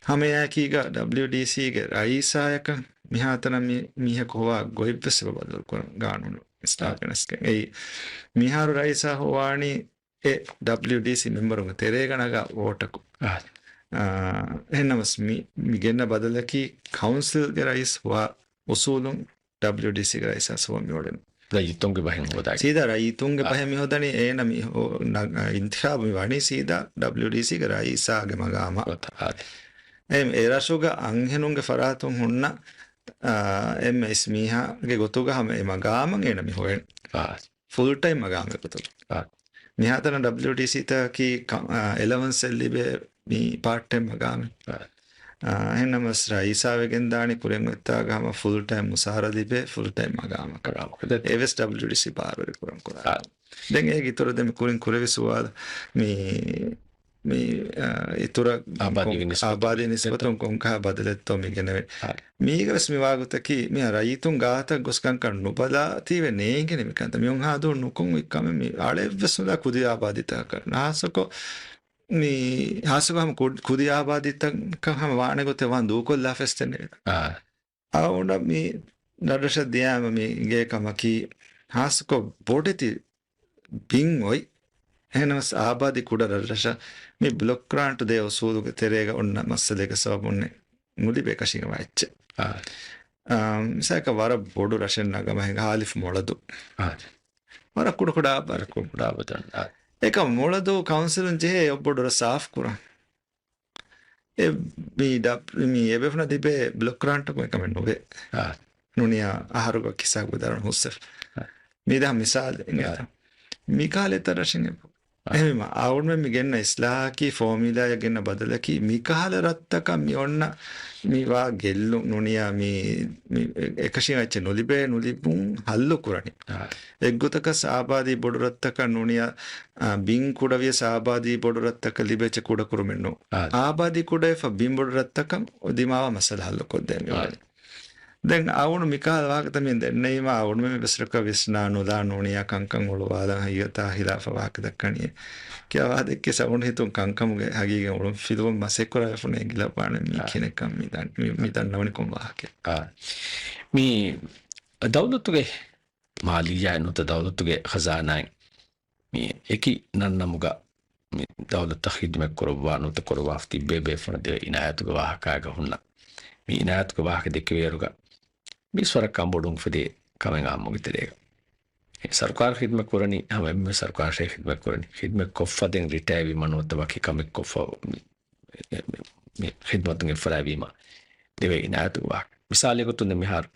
ހަމައެއާއެކީގަ ޑަބްލިޔުޑީސީގެ ރައީސާޔަކަށް މިހާތަނަށް މި މީހަކު ހޮވާ ގޮތްވެސް އެބަ ބަދަލުކުރަން ގާނޫނު އިސްލާހް އާ. ގެނެސްގެން. އެއީ މިހާރު ރައީސާ ހޮވާނީ އެ ޑަބްލިޔުޑީސީ މެމްބަރުންގެ ތެރޭގަ ނަގާ ވޯޓަކު. އާ. އާ، އެހެންނަމަސް މި، މި ގެންނަ ބަދަލަކީ ކައުންސިލްގެ ރައީސް ހޮވާ އުސޫލުން ޑަބްލިޔުޑީސީގެ ރައީސާ ސޯ މި އުޅެން. ރައްޔިތުންގެ ބަހެއް ހޯދާ. ސީދާ ރައްޔިތުންގެ އާ. ބަހެއް މި ހޯދަނީ އޭނަ މި ހޯ-، ނަ-، އިންތިޚާބު މި ވަނީ ސީދާ ޑަބްލިޔުޑީސީގެ ރައީސާގެ މަގާމަށް. އާ. އެ، އެ ރަށުގަ އަންހެނުންގެ ފަރާތުން ހުންނަ، އާ، އެންމެ އިސް މީހާގެ ގޮތުގަ ހަމަ އެ މަގާމަށް އޭނަ މި ހޮވެން. އާ. ފުލް ޓައިމް މަގާމެއް ގޮތުގަ. އާ. މިހާތަނަށް ޑަބްލިޔުޑީސީތަކީ ކަ-، އާ، އެލަވަންސެއް ލިބޭ މި ޕާޓް ޓައިމް މަގާމެއް. އާ. އާ، އެހެންނަމަސް ރައީސާ ވެގެން ދާނީ ކުރިން އޮތްތާގަ ހަމަ ފުލް ޓައިމް މުސާރަ ލިބޭ ފުލް ޓައިމް މަގާމަކަށް. މަގާމަކަށް. އެވެސް ޑަބްލިޔުޑީސީ ބާރުވެރި ކުރަން ކުރާ. އާ. ދެން އޭގެ އިތުރަށް ދެން މި ކުރިން ކުރެވި ސުވާލު މި، މި، އާ، އިތުރަށް އާބާދީގެ ކޮން-، ނިސްބަތުން. އާބާދީ ނިސްބަތުން ކޮންކަހަލަ ބަދަލެއްތޯ މި ގެނެވެ. އާ. މީގަ ވެސް މި ވާގޮތަކީ މި ރައްޔިތުން ގާތަށް ގޮސް ކަންކަން ނުބަލާ ތީވެ ނޭނގެނެ މިކަންތައް. މި އޮންހާ ދުވަހު ނުކޮން އޮތް ކަމެއް މި އަޅެއްވެސް ނުލާ ކުދި އާބާދީތަކަށް. ހާއްސަކޮށް މި ހާއްސަކޮށް ހަމަ ކު-، ކުދި އާބާދީތަކަށް ހަމަ ވާނެ ގޮތެއް ވާން ދޫކޮށްލާފަސް ދެންނެވި. އާ. އަޅުގަނޑަށް މި ރަށްރަށަށް ދިޔާމަ މި އިނގޭ ކަމަކީ ހާއްސަކޮށް ބޮޑެތި ބިން އޮތް. އެހެނަސް އާބާދީ ކުޑަ ރަށްރަށަށް މި ބްލޮކް ގްރާންޓް ދޭ އުސޫލުގެ ތެރޭގަ އޮންނަ މައްސަލައިގެ ސަބަބުން ނުލިބޭ ކަށީގެންވާ އެއްޗެއް. އާ. އާ، މިސާލަކަށް ވަރަށް ބޮޑު ރަށެއް ނަގަމަ ހިނގާ ހާލިފް މޮޅަދޫ. އާ. ވަރަށް ކުޑަ ކުޑަ އާބާދީ. ވަރަށް ކުޑަ ކުޑަ އާބާދީ. އާ. އެކަމް މޮޅަދޫ ކައުންސިލުން ޖެހޭ އެއްބޮޑު ރަށް ސާފް ކުރަން. އެ މި ޑަ-، މި އެބޭފުޅުންނަށް ލިބޭ ބްލޮކް ގްރާންޓަކުން އެކަމެއް ނުވޭ. އާ. ނޫނިއްޔާ އަހަރުގަ ކިސާގު ދަރުން ހުސްވެފަ. އާ. މި ދަހަ މިސާލެއް އާ. އިނގޭތަ؟ މިކަހަލަ އެތައް ރަށެއް އެބަ. އާ. އެހެންވީމަ، އަޅުގަނޑުމެން މި ގެންނަ އިސްލާހަކީ، ފޯމިއުލާއަށް ގެންނަ ބަދަލަކީ، މިކަހަލަ ރަށްތަކަށް މި އޮންނަ މި ވާ ގެއްލުން ނޫނިއްޔާ މި، މި އެކަށީގެން އެއްޗެއް ނުލިބޭ، ނުލިބުން ހައްލު ކުރަނީ. އާ. އެއްގޮތަކަސް އާބާދީ ބޮޑު ރަށްތަކަށް ނޫނިއްޔާ، އާ، ބިން ކުޑަވިޔަސް އާބާދީ ބޮޑު ރަށްތަކަށް ލިބޭ އެއްޗެއް ކުޑަކުރުމެއް ނޫން. އާ. އާބާދީ ކުޑަވެފަ ބިން ބޮޑު ރަށްތަކަށް ދިމާވާ މައްސަލަ ހައްލުކޮށްދޭން އާ. މިވަނީ. ދެން އަވުނު މިކަހަލަ ވާހަކަތައް މި ދެންނެވީމާ، އަވުނު މި ވެސް ރަކަށް ވިސްނާ ނުލާ ނޫނިޔާ ކަންކަން އުޅުވާލަން ހަގީގަތާ ހިލާފަށް ވާހަކަ ދައްކަނީ. ކިޔަވާ ދެއްކި ސަވުން ހިތުން ކަންކަމުގެ ހަގީގަތް އުޅުން ފިލުވަން މަސައްކަތް ކުރާ ފުން އެނގިލައްވާނެ މީ އާ. ކިނެއްކަން މި ދަން-، މި، މި އާ. ދަންނަވަނީ ކޮން ވާހަކައެއް؟ އާ. މި ދައުލަތުގެ މާލިއްޔާ ނުވަތަ ދައުލަތުގެ ޚަޒާނާއިން މި އެކި ނަންނަމުގަ މި ދައުލަތަށް ޚިދުމަތް ކުރައްވާ ނުވަތަ ކުރައްވާފަ ތިއްބެވި ބޭފުޅުން ދެވޭ އިނާޔަތުގެ ވާހަކާގަ ހުންނަ. މި އިނާޔަތުގެ ވާހަކަ ދެކެވޭއިރުގަ މީސް ވަރަށް ކަންބޮޑުވުން އުފެދޭ ކަމެއް އާއްމުގެ ތެރޭގަ. އެ ސަރުކާރު ޚިދުމަތް ކުރަނީ، ހަމަ އެންމެ ސަރުކާރަށޭ ޚިދުމަތް ކުރަނީ. ޚިދުމަތް ކޮށްފަ ދެން ރިޓަޔާ ވީމަ ނުވަތަ ވަކި ކަމެއް ކޮށްފަ މި، މި، މި ޚިދުމަތުން އެއްފަރާވީމަ ދެވޭ އިނާޔަތުގެ ވާހަކަ. މިސާލެއް ގޮތުން ދެން މިހާރު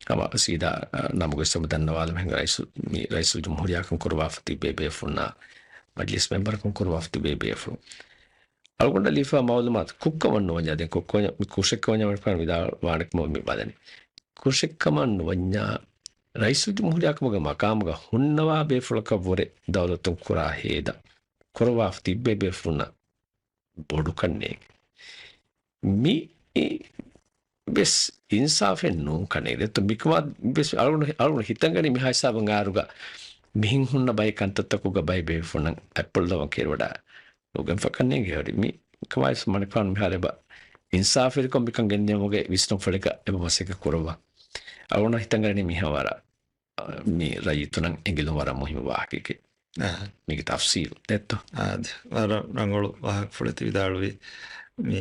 ހަމަ ސީދާ، އަ، ނަމުގެ ސަމަ ދަންނަވާލަމު ހެން ރައީސު-، މި ރައީސުލް ޖުމްހޫރިއްޔާކަން ކުރައްވާފަ ތިއްބެވި ބޭފުޅުންނާ މަޖިލިސް މެމްބަރަކަން ކުރައްވާފަ ތިއްބެވި ބޭފުޅުން. އަޅުގަނޑަށް ލިބިފައިވާ މައުލޫމާތު ކުށްކަމަށް ނުވަންޏާ، ދެން ކުށްކަމަށް ވަންޏާ މި ކުށެއްކަމަށް ވަންޏާ މި ވިދާޅުވާނެ ކަމަށް މި ބަލަނީ. ކުށެއްކަމަށް ނުވަންޏާ، ރައީސުލް ޖުމްހޫރިއްޔާ ކަމުގެ މަޤާމުގަ ހުންނަވާ ބޭފުޅަކަށް ވުރެ ދައުލަތުން ކުރާ ހޭދަ ކުރައްވާފަ ތިއްބެވި ބޭފުޅުންނަށް ބޮޑުކަން ނޭނގެ. މި ވެސް އިންސާފެއް ނޫން ކަނެއް ދެއްތޯ. މިކަމާ ވެސް އަޅުގަނޑު، އަޅުގަނޑު ހިތަށް ގަނީ މިހާ ހިސާބުން އައިއިރުގަ މިހެން ހުންނަ ބައެއް ކަންތައްތަކުގަ ބައެއް ބޭފުޅުންނަށް އަތްޕުޅުލަވަން ކެރިވަޑާ ނުގެންފަކަން ނޭނގެ ހުރި. މި ކަމާ ވެސް މަނިކުފާނު މިހާރު އެބަ އިންސާފުވެރިކޮށް މިކަން ގެންދިޔުމުގެ ވިސްނުންފުޅެއްގަ އެބަ މަސައްކަތް ކުރައްވާ. އަޅުގަނޑަށް ހިތަށް ގަނީ މިހާ ވަރަށް މި ރައްޔިތުންނަށް އެނގިލުން ވަރަށް މުހިއްމު ވާހަކައެކޭ. އާ. މީގެ ތަފްސީލު ދެއްތޯ؟ އާދެ، ވަރަށް ރަނގަޅު ވާހަކަފުޅެއް ތި ވިދާޅުވީ. މި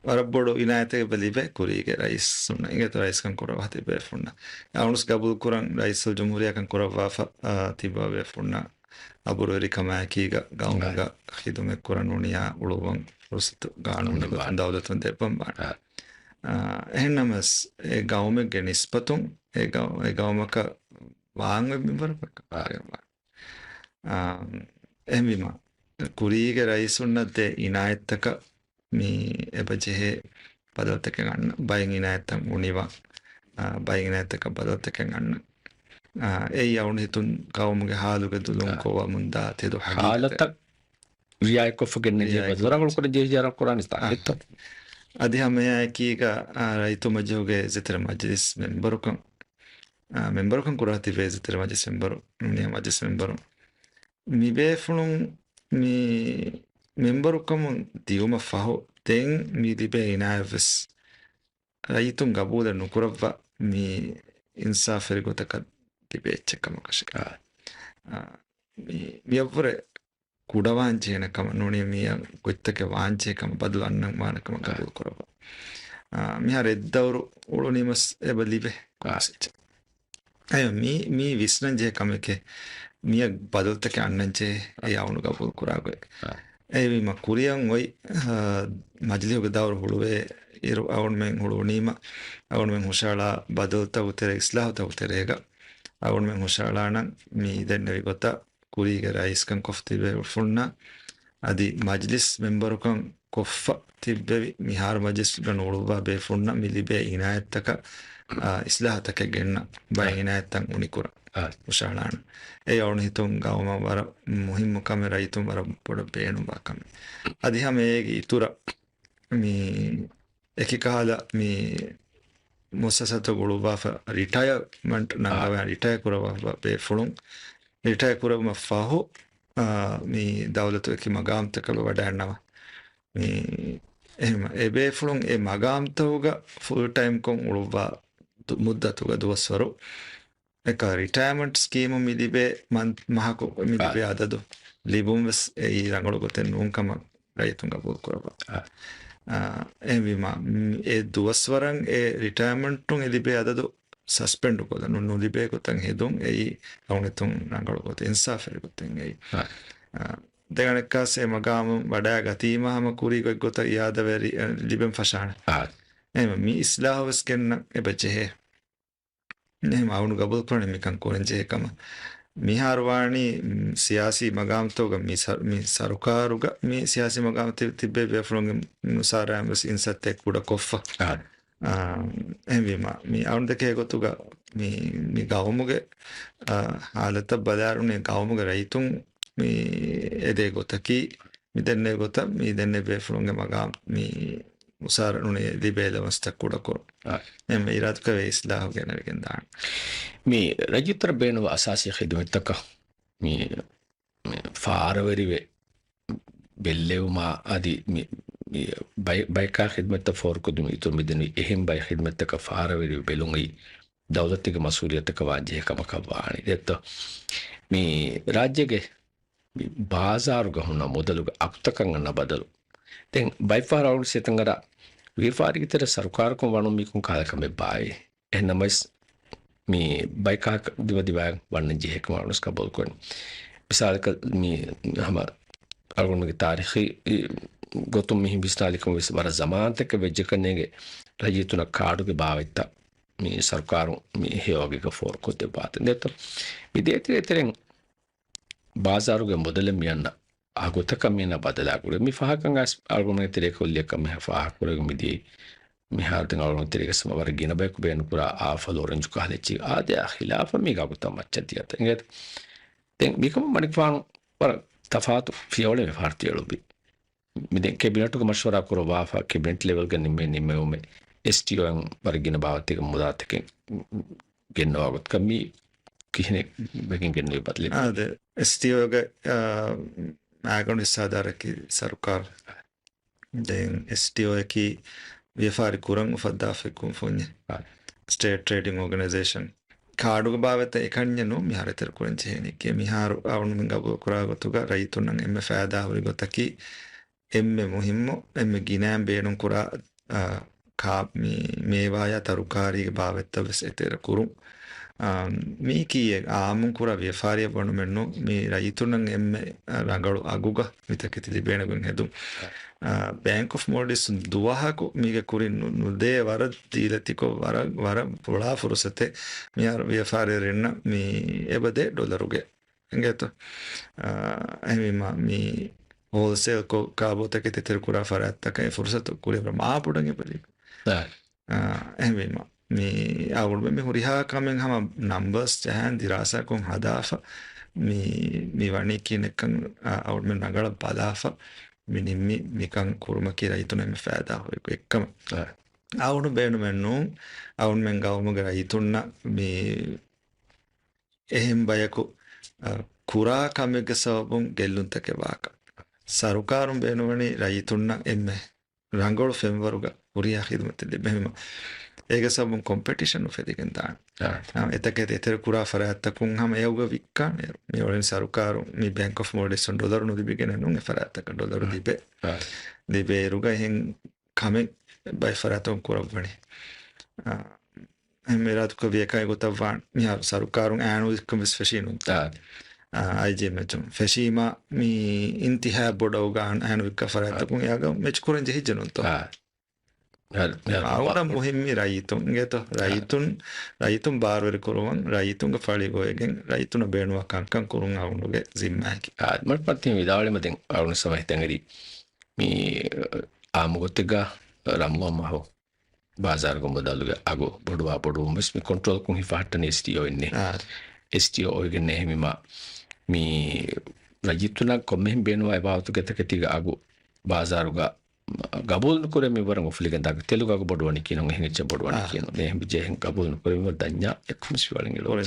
ވަރަށް ބޮޑު އިނާޔަތެއް އެބަ ލިބޭ ކުރީގެ ރައީސުންނަށް، އިނގޭތޯ ރައީސްކަން ކުރައްވާ ތިބޭފުންނަށް. އަޅުގަނޑު ގަބޫލު ކުރަން ރައީސުލް ޖުމްހޫރިއްޔާކަން ކުރައްވާފަ، އާ، ތިބާ ބޭފުންނަށް އަބުރުވެރިކަމާއެކީގަ ގައުމުގަ އާ. ޚިދުމަތް ކުރަން ނޫނިޔާ އުޅުއްވަން ފުރުސަތު ގާނޫނީ ގޮތުން ދައުލަތުން ދެއްވަން ވާނެ. އާ. އާ، އެހެންނަމަވެސް އެ ގައުމެއްގެ ނިސްބަތުން އެ ގައު-، އެ ގައުމަކަށް ވާން އޮތް މިންވަރަކަށް އާ. އާ، އެހެންވީމަ، ކުރީގެ ރައީސުންނަށް ދޭ އިނާޔަތްތަކަށް މި އެބަ ޖެހޭ ބަދަލުތަކެއް އަންނަ، ބައެއް އިނާޔަތްތައް އުނިވާ، އާ، ބައެއް އިނާޔަތްތަކަށް ބަދަލުތަކެއް އަންނަ. އާ، އެއީ އަޅުގަނޑު ހިތުން ގައުމުގެ ހާލުގެ ދުލުން އާ. ކޮށްވަމުންދާ ތެދު ހަގީގަތެއް. ހާލަތަށް ރިއާޔަތްކޮށްފަ ގެންނެވި ރިއާޔަތް ބަދަލު ރަނގަޅު ކުރަން ޖެހި ޖަރަ ކުރާނެ ތާ. އާ. އެއްތޯ؟ އަދި ހަމައެއާއެކީގަ، އާ، ރައްޔިތު މަޖިލީހުގެ އިއްޒަތްތެރި މަޖިލިސް މެމްބަރުކަން، އާ، މެމްބަރުކަން ކުރާ ތިބޭ އިއްޒަތްތެރި މަޖިލިސް މެމްބަރު، ނޫނީ މަޖިލިސް މެމްބަރު. މިބޭފުޅުން މި މެމްބަރުކަމުން ދިޔުމަށް ފަހު ދެން މި ލިބޭ އިނާޔަތްވެސް ރައްޔިތުން ގަބޫލެއް ނުކުރައްވާ މި އިންސާފުވެރި ގޮތަކަށް ލިބޭ އެއްޗެއް ކަމަކަށެއް. އާ. އާ، މި، މިއަށްވުރެ ކުޑަވާންޖެހޭނެ ކަމަށް ނޫނީ މިއަށް ގޮތްތަކެއް ވާންޖެހޭ ކަމަށް ބަދަލު އަންނަން ވާނެ ކަމަށް އާ. ގަބޫލު ކުރައްވާ. އާ، މިހާރު އެއްދައުރު އުޅުނީމަސް އެބަ ލިބޭ އާ. ކޮންސެޕްޓް. އެ މީ، މީ ވިސްނަން ޖެހޭ ކަމެކޭ. މިއަށް ބަދަލުތަކެއް އަންނަން ޖެހޭ އެ އަވުނު ގަބޫލު ކުރާ ގޮތް. އާ. އެހެންވީމަ ކުރިއަށް އޮތް، އާ، މަޖިލީހުގެ ދައުރު ހުޅުވޭ އިރު އަވަންމެން ހުޅުވުނީމަ، އަވަންމެން ހުށަހަޅާ ބަދަލުތަކުގެ ތެރޭ، އިސްލާހުތަކުގެ ތެރޭގަ އަވަންމެން ހުށަހަޅާނަން މި ދެންނެވި ގޮތަށް ކުރީގެ ރައީސްކަން ކޮށްފަ ތިބޭފުންނަށް އަދި މަޖިލިސް މެމްބަރުކަން ކޮށްފަ ތިއްބެވި މިހާރު މަޖިލިސްގަ ނޫޅުއްވާ ބޭފުންނަށް މި ލިބޭ އިނާޔަތްތަކަށް، އާ، އިސްލާހުތަކެއް ގެންނަ ބައެއް އާ. އިނާޔަތްތައް އުނިކުރަން އާ. ހުށަހަޅާނަން. އެ އަވަން ހިތުން ގައުމަށް ވަރަށް މުހިއްމު ކަމެއް، ރައްޔިތުން ވަރަށް ބޮޑަށް ބޭނުންވާ ކަމެއް. އަދި ހަމަ އޭގެ އިތުރަށް މި އެކި ކަހަލަ މި މުއައްސަސާތައް ގުޅުއްވާފަ ރިޓަޔަރމަންޓް ނަންގަވާ، އާ. ރިޓަޔަ ކުރައްވާ ބޭފުޅުން ރިޓަޔަ ކުރެވުމަށް ފަހު، އާ، މި ދައުލަތު އެކި މަގާމްތަކަށް ވަޑައިންނަވާ. މި އެހެން އެ ބޭފުޅުން އެ މަގާމްތަކުގަ ފުލް ޓައިމްކޮށް އުޅުއްވާ ދު-، މުއްދަތުގަ ދުވަސްވަރު އެކަ ރިޓަޔަމަންޓް ސްކީމު މި ލިބޭ މަން-، މަހަކު މި އާ. ލިބޭ އަދަދު ލިބުން ވެސް އެއީ ރަނގަޅު ގޮތެއް ނޫން ކަމަށް ރައްޔިތުން ގަބޫލު ކުރައްވާ. އާ. އާ، އެހެންވީމަ، މް، އެ ދުވަސްވަރަށް އެ ރިޓަޔަމަންޓުން އެ ލިބޭ އަދަދު ސަސްޕެންޑު ކޮށްލަން ނު-، ނުލިބޭ ގޮތަށް ހެދުން އެއީ ރައްޔިތުން ރަނގަޅު ގޮތެއް، އިންސާފުވެރި ގޮތެއް އެއީ. އާ. އާ، ދެން އަނެއްކާސް އެ މަގާމުން ވަޑައިގަތީމަ ހަމަ ކުރީ ގޮތްގޮތަށް އިއާދަވެރި، އަ، ލިބެން ފަށާނެ. އާ. އެހެންވެ، މި އިސްލާހު ވެސް ގެންނަން އެބަ ޖެހޭ. އެހެން އަވަނު ގަބޫލު ކުރަނީ މިކަން ކުރަން ޖެހޭ ކަމަށް. މިހާރު ވާނީ، މް، ސިޔާސީ މަގާމްތަކުގަ މި ސަ-، މި ސަރުކާރުގަ މި ސިޔާސީ މަގާމް ތި-، ތިއްބެވި ބޭފުޅުންގެ ނުސާރައިން ވެސް އިންސައްތައެއް ކުޑަ ކޮށްފަ. އާ. އާ، އެހެންވީމަ، މި އަވަން ދެކޭ ގޮތުގަ މި، މި ގައުމުގެ، އާ، ހާލަތަށް ބަލާއިރު މި ގައުމުގެ ރައްޔިތުން މި އެދޭ ގޮތަކީ، މި ދެންނެވި ގޮތަށް، މި ދެންނެވި ބޭފުޅުންގެ މަގާމް މި މުސާރަ ނޫނީ ލިބޭ ލަވަންސްތައް ކުޑަކުރުން. އާ. އެންމެ އިރާދަކުރެވޭ އިސްލާހު ގެނެވިގެން ދާން. މި ރައްޔިތުންނަށް ބޭނުންވާ އަސާސީ ޚިދުމަތްތަކަށް މި، މި ފާރަވެރިވެ ބެއްލެވުމާ އަދި މި، މި ބައި-، ބަޔަކާ ޚިދުމަތްތައް ފޯރުކޮށްދިނުމަށް އިތުރު މިދެންނެވި އެހެން ބައެއް ޚިދުމަތްތަކަށް ފާރަވެރިވެ ބެލުން އެއީ ދައުލަތުގެ މަސްއޫލިއްޔަތަކަށް ވާން ޖެހޭ ކަމަކަށް ވާނީ. ދެއްތޯ؟ މި ރާއްޖޭގެ މި ބާޒާރުގަ ހުންނަ މުދަލުގެ އަގުތަކަށް އަންނަ ބަދަލު. ދެން ބައެއް ފަހަރަށް އަޅުގަނޑު ސިޔަތަން އަރާ ވިޔަފާރީގެ ތެރޭ ސަރުކާރަކުން ވަނުން މީކުން ކަހަލަ ކަމެއް ބާއޭ. އެހެންނަމަވެސް މި ބައިކާ ދިމަދިމާއަށް ވަންނަން ޖެހޭ ކަމަށް އަޅުގަނޑު ގަބޫލުކުރަން. މިސާލަކަށް މި ހަމަ އަޅުގަނޑުގެ ތާރީޚީ ގޮތުން މިހިން ވިސްނާލި ކަމަށް ވެސް ވަރަށް ޒަމާންތަކެއް ވެއްޖެކަން ނޭނގެ ރައްޔިތުންނަށް ކާޑުގެ ބާވަތްތައް މި ސަރުކާރުން މި ހެޔޮއަގެއްގަ ފޯރުކޮށްދެއްވާތަން. ދެއްތޯ؟ މި ދޭތެރޭ ތެރެއިން ބާޒާރުގެ މުދަލެއް މި އަންނަ އަގުތަކަށް މި އަންނަ ބަދަލާ ގުޅޭ. މި ފަހަކަށް އަޅުގަނޑުގެ ތެރޭ ކުއްލިއަކަށް މި ފާހަގަކުރެވި މިދިޔައީ. މިހާރު ދެން އަޅުގަނޑު ތެރޭގަ ވަރަށް ގިނަ ބަޔަކު ބޭނުންކުރާ އާފަލް އޮރެންޖު ކަހަލަ އެއްޗެއް އާދެ، އާ ޚިލާފަށް މީގެ އަގުތައް މައްޗަށް ދިޔަތަން. އިނގޭތަ؟ ދެން މިކަމަށް މަނިކުފާނު ވަރަށް ތަފާތު ފިޔަވަޅެއް މި ފަހަރު ތިއެޅުއްވި. މި ދެން ކެބިނެޓުގެ މަޝްވަރާ ކުރައްވާފަ، ކެބިނެޓް ލެވެލްގަ ނިންމޭ ނިންމެވުމެއް އެސްޓީއޯއިން ވަރަށް ގިނަ ބާވަތެއްގެ މުދާތަކެއް ގެންނަވާ ގޮތަކަށް މި ކިހިނެއް ވެގެން ގެންނެވި ބަދަލެއް؟ އާދެ، އެސްޓީއޯގެ، އާ، މައިގަނޑު ހިއްސާދާރަކީ ސަރުކާރު. ދެން އެސްޓީއޯއަކީ ވިޔަފާރި ކުރަން އުފައްދާފައި ކުންފުންޏެއް. އާ. ސްޓޭޓް ޓްރޭޑިން އޯގަނައިޒޭޝަން. ކާޑުގެ ބާވަތްތައް އެކަންޏެއް ނޫން މިހާރު އެތެރެ ކުރަން ޖެހޭނީ. މިހާރު އަޅުގަނޑުމެން ގަބޫލު ކުރާ ގޮތުގަ ރައްޔިތުންނަށް އެންމެ ފައިދާހުރި ގޮތަކީ އެންމެ މުހިއްމު، އެންމެ ގިނައިން ބޭނުންކުރާ، އާ، ކާ-، މި މޭވާޔާ ތަރުކާރީގެ ބާވަތްތައް ވެސް އެތެރެ ކުރުން. އާ، މީކީ އާއްމުން ކުރާ ވިޔަފާރިއެއް ވަނުމެއްނޫން، މި ރައްޔިތުންނަށް އެންމެ ރަނގަޅު އަގުގަ މިތަކެތި ލިބޭނެ ގޮތް ހެދުން. އާ، ބޭންކް އޮފް މޯލްޑިވްސް ދުވަހަކު މީގެ ކުރިން ނު-، ނުދޭ ވަރަށް ދީލަތިކޮށް ވަރަށް، ވަރަށް ފުޅާ ފުރުސަތެއް މިހާރު ވިޔަފާރިއެއް ރެންނަ މި އެބަދޭ ޑޮލަރުގެ. އިނގޭތޯ؟ އާ، އެހެންވީމަ، މި ހޯލްސޭލް ކޮށް ކާބޯތަކެތި އެތެރެ ކުރާ ފަރާތްތަކަށް އެ ފުރުސަތު ކުރިއަށް ވަރަށް މާ ބޮޑަށް އެބަލި. އާ. އާ، އެހެންވީމަ، މި އަޅުގަނޑުމެން މި ހުރިހާ ކަމެއް ހަމަ ނަމްބަރސް ޖަހާން ދިރާސާކޮށް ހަދާފަ، މި، މި ވަނީ ކިހިނެއްކަން، އާ، އަޅުގަނޑުމެން ރަނގަޅަށް ބަލާފަ، މި ނިންމި މިކަން ކުރުމަކީ ރައްޔިތުންނަށް އެންމެ ފައިދާ ހުރި އެއްކަމަށް. އާ. އަޅުގަނޑު ބޭނުމެއް ނޫން، އަޅުގަނޑުމެން ގައުމުގެ ރައްޔިތުންނަށް މި އެހެން ބަޔަކު، އަ، ކުރާ ކަމެއްގެ ސަބަބުން ގެއްލުންތަކެއް ވާކަށް. ސަރުކާރުން ބޭނުންވަނީ ރައްޔިތުންނަށް އެންމެ ރަނގަޅު ފެންވަރުގަ ހުރިހާ ޚިދުމަތެއް ލިބެހިމަ. އޭގެ ސަބަބުން ކޮމްޕެޓިޝަން އުފެދިގެން ދާނެ. އާ. އާ، އެތަކެތި އެތެރެ ކުރާ ފަރާތްތަކުން ހަމަ އެއަގުގަ ވިއްކާނެ. މި އޮޅެން ސަރުކާރު މި ބޭންކް އޮފް މޯލްޑިވްސް ޑޮލަރު ނުލިބިގެނެއް ނޫން އެ ފަރާތްތަކަށް ޑޮލަރު އާ. ލިބޭ. ލިބޭއިރުގަ އެހެން ކަމެއް ބައެއް ފަރާތުން ކުރައްވަނީ. އާ، އެހެން އިރާދަކުރެއްވި އެކަން ގޮތަށް ވާން. މިހާރު ސަރުކާރުން އައިނު ވިއްކަން ވެސް ފެށީ ނޫން. އާ. އާ، އައިޖީއެމްއެޗުން ފެށީމާ މި އިންތިހާބް ބޮޑަށް އައިނު ވިއްކާ ފަރާތްތަކުން އާ. އެއަގަށް މެޗް ކުރަން ޖެހިއްޖެ ނޫންތޯ؟ އާ. އާ، އާ. އަޅުގަނޑަށް މުހިއްމީ ރައްޔިތުން އިނގޭތޯ؟ އާ. ރައްޔިތުން، ރައްޔިތުން ބާރުވެރި ކުރުވަން، ރައްޔިތުންގެ ފަޅި ގޮވައިގެން، ރައްޔިތުންނަށް ބޭނުންވާ ކަންކަން ކުރުން އަޅުގަނޑުގެ ޒިންމާއަކީ. އާ، މަޑު ޕަތިން ވިދާޅުވީމަ ދެން އަޅުގަނޑު ސަމަހަށް ހިތަށް އެރީ. މި އާއްމު ގޮތެއްގަ ރަމަޟާން މަހު ބާޒާރުގެ މުދަލުގެ އަގު ބޮޑުވާ ބޮޑުވުން ވެސް މި ކޮންޓްރޯލްކޮށް ހިފަހައްޓަނީ އެސްޓީއޯ އިންނޭ. އާ. އެސްޓީއޯ އޮވެގެން އެހެންވީމަ މި ރައްޔިތުންނަށް ކޮންމެހެން ބޭނުންވާ އެބާވަތުގެ ތަކެތީގެ އަގު ބާޒާރުގަ ގަބޫލު ނުކުރޭ މިވަރަށް އުފުލިގެން ދާ ތެލުގެ އަގު ބޮޑުވަނީ ކިހިނެއް، އެހެން އެއްޗެއް ބޮޑުވަނީ އާ. ކިހިނެއް. އެހެން ޖެހެން ގަބޫލު ނުކުރެވިމަ ދަންޏާ އެއްކަމަސް ވިވަޅެން އެޅުން.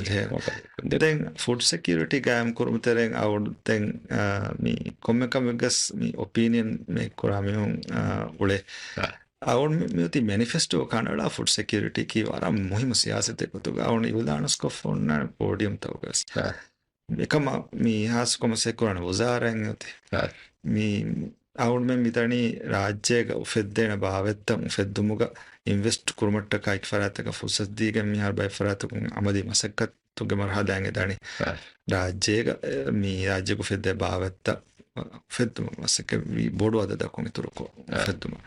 ދެން ފުޑް ސެކިއުރިޓީ ގާއިމް ކުރުމު ތެރެއިން އަޅުގަނޑު ދެން، އާ، މި ކޮންމެ ކަމެއްގަސް މި އޮޕީނިއަން މޭކް ކުރާ މީހުން، އާ، އުޅޭ. އާ. އަޅުގަނޑު މި، މިއޮތީ މެނިފެސްޓޯ ކަނޑައަޅާ ފުޑް ސެކިއުރިޓީ ކީ ވަރަށް މުހިއްމު ސިޔާސަތެއް ގޮތުގަ އަޅުގަނޑު އިއުލާނުސްކޮށްފަ އޮންނަ ޕޯޑިއަމްތަކުގަސް. އާ. އެކަމަށް މި ހާއްސަކޮށް މަސައްކަތް ކުރާނެ ވުޒާރާއިން އޮތީ. އާ. މި އަޅުގަނޑުމެން މިދަނީ ރާއްޖޭގަ އުފެއްދޭނެ ބާވަތްތައް އުފެއްދުމުގަ އިންވެސްޓް ކުރުމަށްޓަކާ އެކި ފަރާތްތަކަށް ފުރުސަތު ދީގެން މިހާރު ބައެއް ފަރާތްތަކުން އަމަލީ މަސައްކަތުގެ މަރުހަލާއިން އެދަނީ. އާ. ރާއްޖޭގަ، އެ، މި ރާއްޖޭގަ އުފެއްދޭ ބާވަތްތައް އުފެއްދުމަށް މަސައްކަތް ވީ ބޮޑު އަދަދަކުން އިތުރުކޮށް އާ. އުފެއްދުމަށް.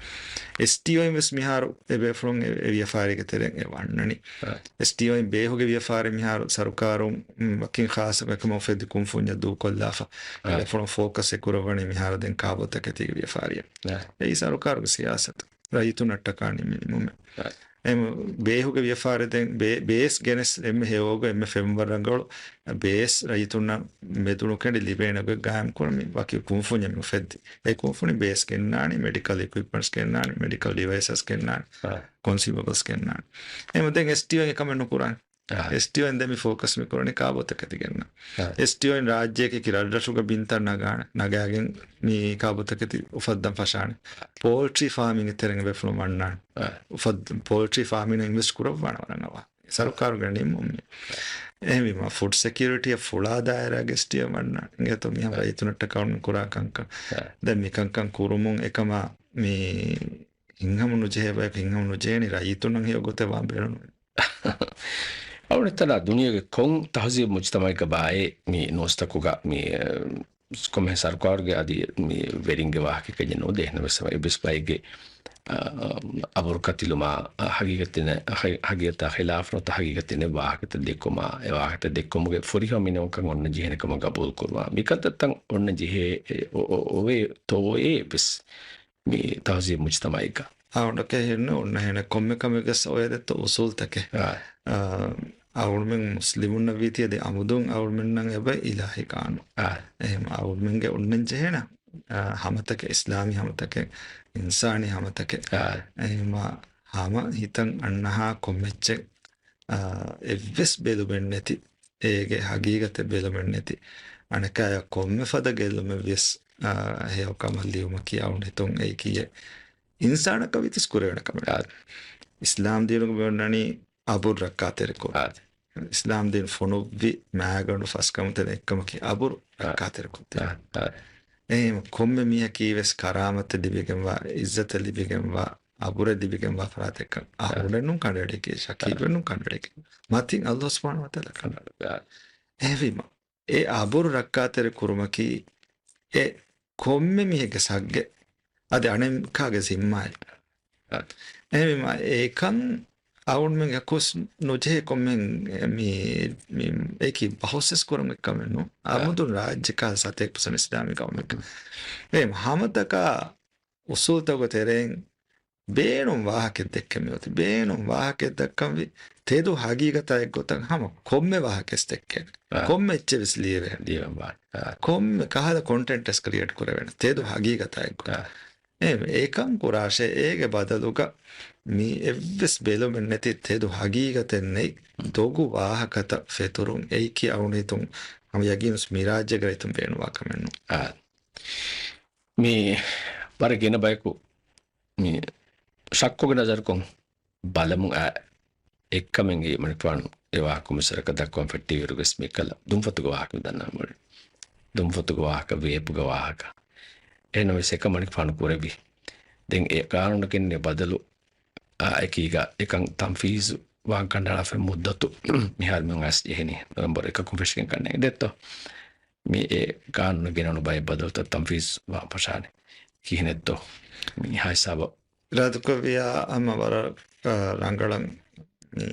އެސްޓީއޯއިން ވެސް މިހާރު އެބޭފުޅުން އެ، އެ ވިޔަފާރީގެ ތެރެއިން އެ ވަންނަނީ. އާ. އެސްޓީއޯއިން ބޭހުގެ ވިޔަފާރި މިހާރު ސަރުކާރުން، މް، ވަކިން ޚާއްސަ އެކަމަށް އުފެއްދި ކުންފުންޏެއް ދޫކޮށްލާފަ. އާ. އެބޭފުޅުން ފޯކަސް އެ ކުރައްވަނީ މިހާރު ދެން ކާބޯތަކެތީގެ ވިޔަފާރިއަށް. އާ. އެއީ ސަރުކާރުގެ ސިޔާސަތު. ރައްޔިތުންނަށްޓަކާ ނިމި ނިމުމެއް. އެހެން ބޭހުގެ ވިޔަފާރި ދެން ބޭ-، ބޭސް ގެނެސް އެންމެ ހެޔޮގޮތް އެންމެ ފެންވަރު ރަނގަޅު ބޭސް ރައްޔިތުންނަށް މެދުނުކެނޑި ލިބޭނެ ގޮތް ގާއިމް ކުރަމި ވަކި ކުންފުންޏެއް މި އުފެއްދި. އެ ކުންފުނި ބޭސް ގެންނާނެ، މެޑިކަލް އިކުއިޕްމަންޓްސް ގެންނާނެ، މެޑިކަލް ޑިވައިސަސް ގެންނާނެ، ކޮންސިއުމަބަލްސް ގެންނާނެ. އެހެން ދެން އެސްޓީއޯ އެކަމެއް ނުކުރާނެ. އެސްޓީއޯއިން ދެން މި ފޯކަސް މި ކުރަނީ ކާބޯތަކެތި ގެންނަ. އެސްޓީއޯއިން ރާއްޖެއަކީ ރަށްރަށުގެ ބިންތައް ނަގާނެ. ނަގާގެން މި ކާބޯތަކެތި އުފައްދަން ފަށާނެ. ޕޯލްޓްރީ ފާމިންގެ ތެރެއިން ބޭފުޅުން ވަންނާނެ. އުފައްދަން ޕޯލްޓްރީ ފާމިން އިންވެސްޓް ކުރައްވާނެ ވަރަށް އަވަހަށް. ސަރުކާރުގެ ނިންމުން މި. އެހެންވީމަ ފުޑް ސެކިއުރިޓީއަށް ފުޅާ ދާއިރާގެ އެސްޓީއޯ ވަންނާނެ. އިނގޭތޯ މިހާ ރައްޔިތުންނަށްޓަކާ ކުރާ ކަންކަން. ދެން މި ކަންކަން ކުރުމުން އެކަމާ މި ހިތްހަމަނުޖެހޭ ބަޔަކު ހިތްހަމަނުޖެހޭނީ ރައްޔިތުންނަށް ހެޔޮ ގޮތެއް ވާން ބޭނުން. އަވަނިތަނާ ދުނިޔޭގެ ކޮން ތަހުޒީބު މުޖްތަމަޢެއްގަ ބާއޭ މި ނޫސްތަކުގަ މި، އަ، ކޮންމެހެން ސަރުކާރުގެ އަދި މި ވެރިންގެ ވާހަކައެއް ނޫން ދޭހަނަ ވެސް އެއްވެސް ބައެއްގެ، އަ، އަބުރު ކަތިލުމާ، އަ، ހަގީގަތެއް، ހަ-، ހަގީގަތާ ޚިލާފު ނުވަތަ ހަގީގަތެއް ނެތް ވާހަކަތައް ދެއްކުމާ، އެ ވާހަކަތައް ދެއްކުމުގެ ފުރިހަމަ މިނިވަންކަން އޮންނަން ޖެހޭނެ ކަމަށް ގަބޫލު ކުރުމާ، މިކަންތައްތައް އޮންނަން ޖެހޭ، އެ، އޮ-، އޮ-، އޮވޭ ތޯއޭ ވެސް. މި ތަހުޒީބު މުޖްތަމަޢެއްގަ. އާ، އޮނޑޮކެ ހެންނު އޮންނަ ހެނެއް ކޮންމެ ކަމެއްގަސް އޮޔަދެއްތޯ އުސޫލްތަކެއް. އާ. އާ، އަޅުމެން މުސްލިމުންނަށް ވީތީ އަދި އަމުދުން އަޅުމެންނަށް އެބަ އިލާހީ ޤާނޫނު. އާ. އެހެން އަޅުމެންގެ އޮންނަން ޖެހޭނެ، އާ، ހަމަތަކެއް، އިސްލާމީ ހަމަތަކެއް، އިންސާނީ ހަމަތަކެއް. އާ. އެހެން ހަމަ ހިތަށް އަންނަހާ ކޮންމެއްޗެއް، އާ، އެއްވެސް ބެލުމެއް ނެތި. އޭގެ ހަގީގަތެއް ބެލުމެއް ނެތި، އަނެކާޔަށް ކޮންމެ ފަދަ ގެއްލުމެއް ވިޔަސް، އާ، ހެޔޮކަމަށް ލިޔުމަކީ އަޅުގަނޑު ހިތުން އެއީކީއެއް އިންސާނަކަށް ވިޔަސް ކުރެވޭނެ ކަމެއް. އާ. އިސްލާމް ދީނުގަ މި އޮންނަނީ އަބުރު ރައްކާތެރިކުރު. އާ. އިސްލާމް ދީން ފޮނުއްވި މާގަނޑު ފަސްކަމުތައް އެއްކަމަކީ އަބުރު އާ. ރައްކާތެރިކޮށްދޭން. އާ. އާ. އެހެން ކޮންމެ މީހަކީ ވެސް ކަރާމަތެއް ލިބިގެންވާ، އިއްޒަތެއް ލިބިގެންވާ، އަބުރެއް ލިބިގެންވާ ފަރާތެއްކަން. އާ. އަހުރެންނުން ކަނޑައެޅިގެން، ޝަކީބެއްނުން ކަނޑައެޅިގެން. މަތިން އައްލާހު ސުބްޙާނަހޫ ވަތަޢާލާ ކަނޑައެޅިގެން. އެހެންވީމަ، އެ އަބުރު ރައްކާތެރި ކުރުމަކީ އެ ކޮންމެ މީހެއްގެ ސައްގެ އަދި އަނެއްކާގެ ޒިންމާއެއް. އާ. އެހެންވީމަ، އެކަން އަޅުގަނޑުމެން އެކުސް ނުޖެހޭ ކޮންމެ މި، މި، އެކި ބަހުސް ކުރަން އެއްކަމެއް ނޫން. އާ. އަމުދުން ރާއްޖެކާ ސަތޭކަ ޕަސެންޓް އިސްލާމީ ގައުމެއްގަ. އެ ހަމަތަކާ އުސޫލްތަކުގެ ތެރެއިން ބޭނުން ވާހަކައެއް ދެއްކެން މިއޮތީ. ބޭނުން ވާހަކައެއް ދައްކަންވީ ތެދު ހަގީގަތާ އެއްގޮތަށް ހަމަ ކޮންމެ ވާހަކައެއް ދެއްކޭނެ. އާ. ކޮންމެ އެއްޗެއް ވެސް ލިޔެވޭނެ. ލިޔެވޭނެ. އާ. ކޮންމެ ކަހަލަ ކޮންޓެންޓް ވެސް ކްރިއޭޓް ކުރެވޭނެ. ތެދު ހަގީގަތާ އެއްގޮތަށް. އާ. އެ، އެކަން ކުރާށޭ، އޭގެ ބަދަލުގަ މި އެއްވެސް ބެލުމެއް ނެތި ތެދު ހަގީގަތެއް ނެތް ދޮގު ވާހަކަތައް ފެތުރުން އެއީކީ އަޅުގަނޑު ހިތުން ހަމަ ޔަގީނުސް މި ރާއްޖޭގަ ރައްޔިތުން ބޭނުންވާ ކަމެއް ނޫން. އާ. މި ވަރަށް ގިނަ ބަޔަކު މި ޝައްކުގެ ނަޒަރުކޮށް ބަލަމުން އާ އެއްކަމެއްގެ މަނިކުފާނު އެ ވާހަކަ ކުރުމަށް ސަރަކަށް ދައްކަވަން ފެއްޓިވިއިރުވެސް މިކަލަ ދުންފަތުގެ ވާހަކަ ދަންނަ މުޅި. ދުންފަތުގެ ވާހަކަ، ވޭޕުގެ ވާހަކަ. އެހެންނަމަވެސް އެކަން މަނިކުފާނު ކުރެއްވި. ދެން އެ ގާނޫނަކީ ބަދަލު، އާ، އެކީގަ އެކަން ތަންފީޒު ވާން ކަނޑައަޅާފައި މުއްދަތު މިހާރު މި އައިސް ޖެހެނީ ނޮވެމްބަރު އެކަކުން ފެށިގެން ކަންނޭނގެ ދެއްތޯ؟ މި އެ ގާނޫނު ގެނައުނު ބައެއް ބަދަލުތައް ތަންފީޒު ވާން ފަށާނެ. ކިހިނެއްތޯ؟ މި ހިސާބަށް އިރާދަކުރެއްވިއްޔާ ހަމަ ވަރަށް، އާ، ރަނގަޅަށް މި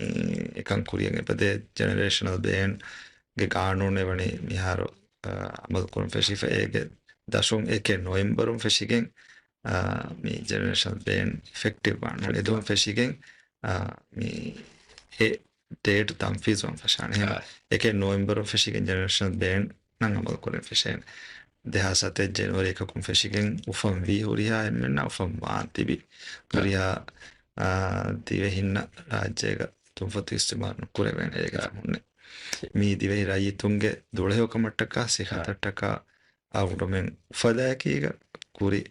އެކަން ކުރިޔަށް އެބަދޭ. ޖެނެރޭޝަނަލް ބޭންގެ ގާނޫނެއް ވަނީ މިހާރު، އާ، އަމަލު ކުރަން ފެށިފަ އޭގެ ދަށުން އެކެއް ނޮވެމްބަރުން ފެށިގެން، އާ، މި ޖެނެރޭޝަން ބޭން އިފެކްޓިވް ވާން. އެދުވަހުން ފެށިގެން، އާ، މި އެ ޑޭޓް ތަންފީޒުވާން ފަށާނެ. އެކެއް ނޮވެމްބަރުން ފެށިގެން ޖެނެރޭޝަން ބޭން ނަން އަމަލު ކުރަން ފެށޭނެ. ދެހާސް ހަތެއް ޖެނުއަރީ އެކަކުން ފެށިގެން އުފަން ވީ ހުރިހާ އެންމެންނަށް އުފަން ވާން ތިބި ހުރިހާ، އާ، ދިވެހިންނަށް ރާއްޖޭގަ ތުންފަތު އިސްތިމާލު ނުކުރެވޭނެ އޭގެ ކަމުންނެއް. މީ ދިވެހި ރައްޔިތުންގެ ދުޅަހެޔޮކަމަށްޓަކާ ސިއްހަތަށްޓަކާ އަޅުގަނޑުމެން އުފަލާއެކީގަ ކުރި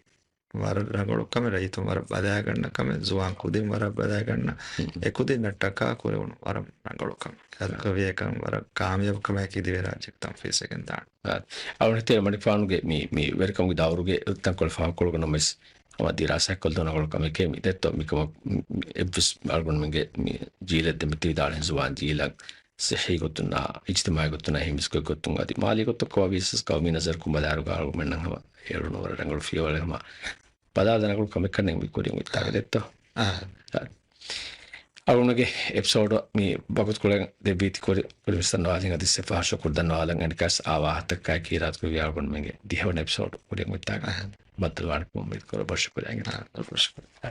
ވަރަށް ރަނގަޅު ކަމެއް، ރައްޔިތުން ވަރަށް ބަލައިގަންނަ ކަމެއް، ޒުވާން ކުދިން ވަރަށް ބަލައިގަންނަ އެކުދިންނަށްޓަކާ ކުރެވުނު ވަރަށް ރަނގަޅު ކަމެއް. އަދި ވަރަށް ކާމިޔާބު ކަމެއް ދިވެހިރާއްޖެ ތަންފީޒުވެގެން ދާނެ. އަޅުގަނޑު މަނިކުފާނުގެ މި، މި ވެރިކަމުގެ ދައުރުގެ ތަންކޮޅެއް ފާހަގަކޮށްލުމަށް ވެސް ހަމަ ދިރާސާކޮށްލުން ރަނގަޅު ކަމެކޭ މި ދެއްތޯ. މިކަމަށް އެއްވެސް އަޅުގަނޑުމެންގެ މި ޖީލެއް ދެމިތި ވިދާޅެން ޒުވާން ޖީލަށް ސިއްހީ ގޮތުންނާ، އިޖްތިމާޢީ ގޮތުންނާ، ހިމެނި ގޮތުން އަދި މާލީ ގޮތަށް ކޮބާ ވިޔަސް ގައުމީ ނަޒަރަކުން ބަލާއިރުގަ އަޅުގަނޑުމެންނަށް ހަމަ އެޅުނު ވަރަށް ރަނގަޅު ފިޔަވަޅެއް ހަމަ ބަލާލަން ރަނގަޅު ކަމެއްކަން މި ކުރިން އޮތްތާގެ ދެއްތޯ. އަޅުގަނޑުގެ އެޕިސޯޑު މި ވަގުތުކޮޅެއް ދެއްވީތި ކުރި، ކުރިން ވެސް ދަންނަވާލަން އަދި ސެފާ ޝުކުރު ދަންނަވާލަން އެންޑް ކާސް އާ ވާހަކަތަކާއި ކީރާތުކުރި އަޅުގަނޑުމެންގެ ދިހަވަނަ އެޕިސޯޑު ކުރިން އޮތްތާގެ ބައްދަލުވާނެ ކަމަށް އުއްމީދު ކުރަން. ބޮޑަށް ޝުކުރިއްޔާ. އަހަ، ބޮޑަށް ޝުކުރިއްޔާ.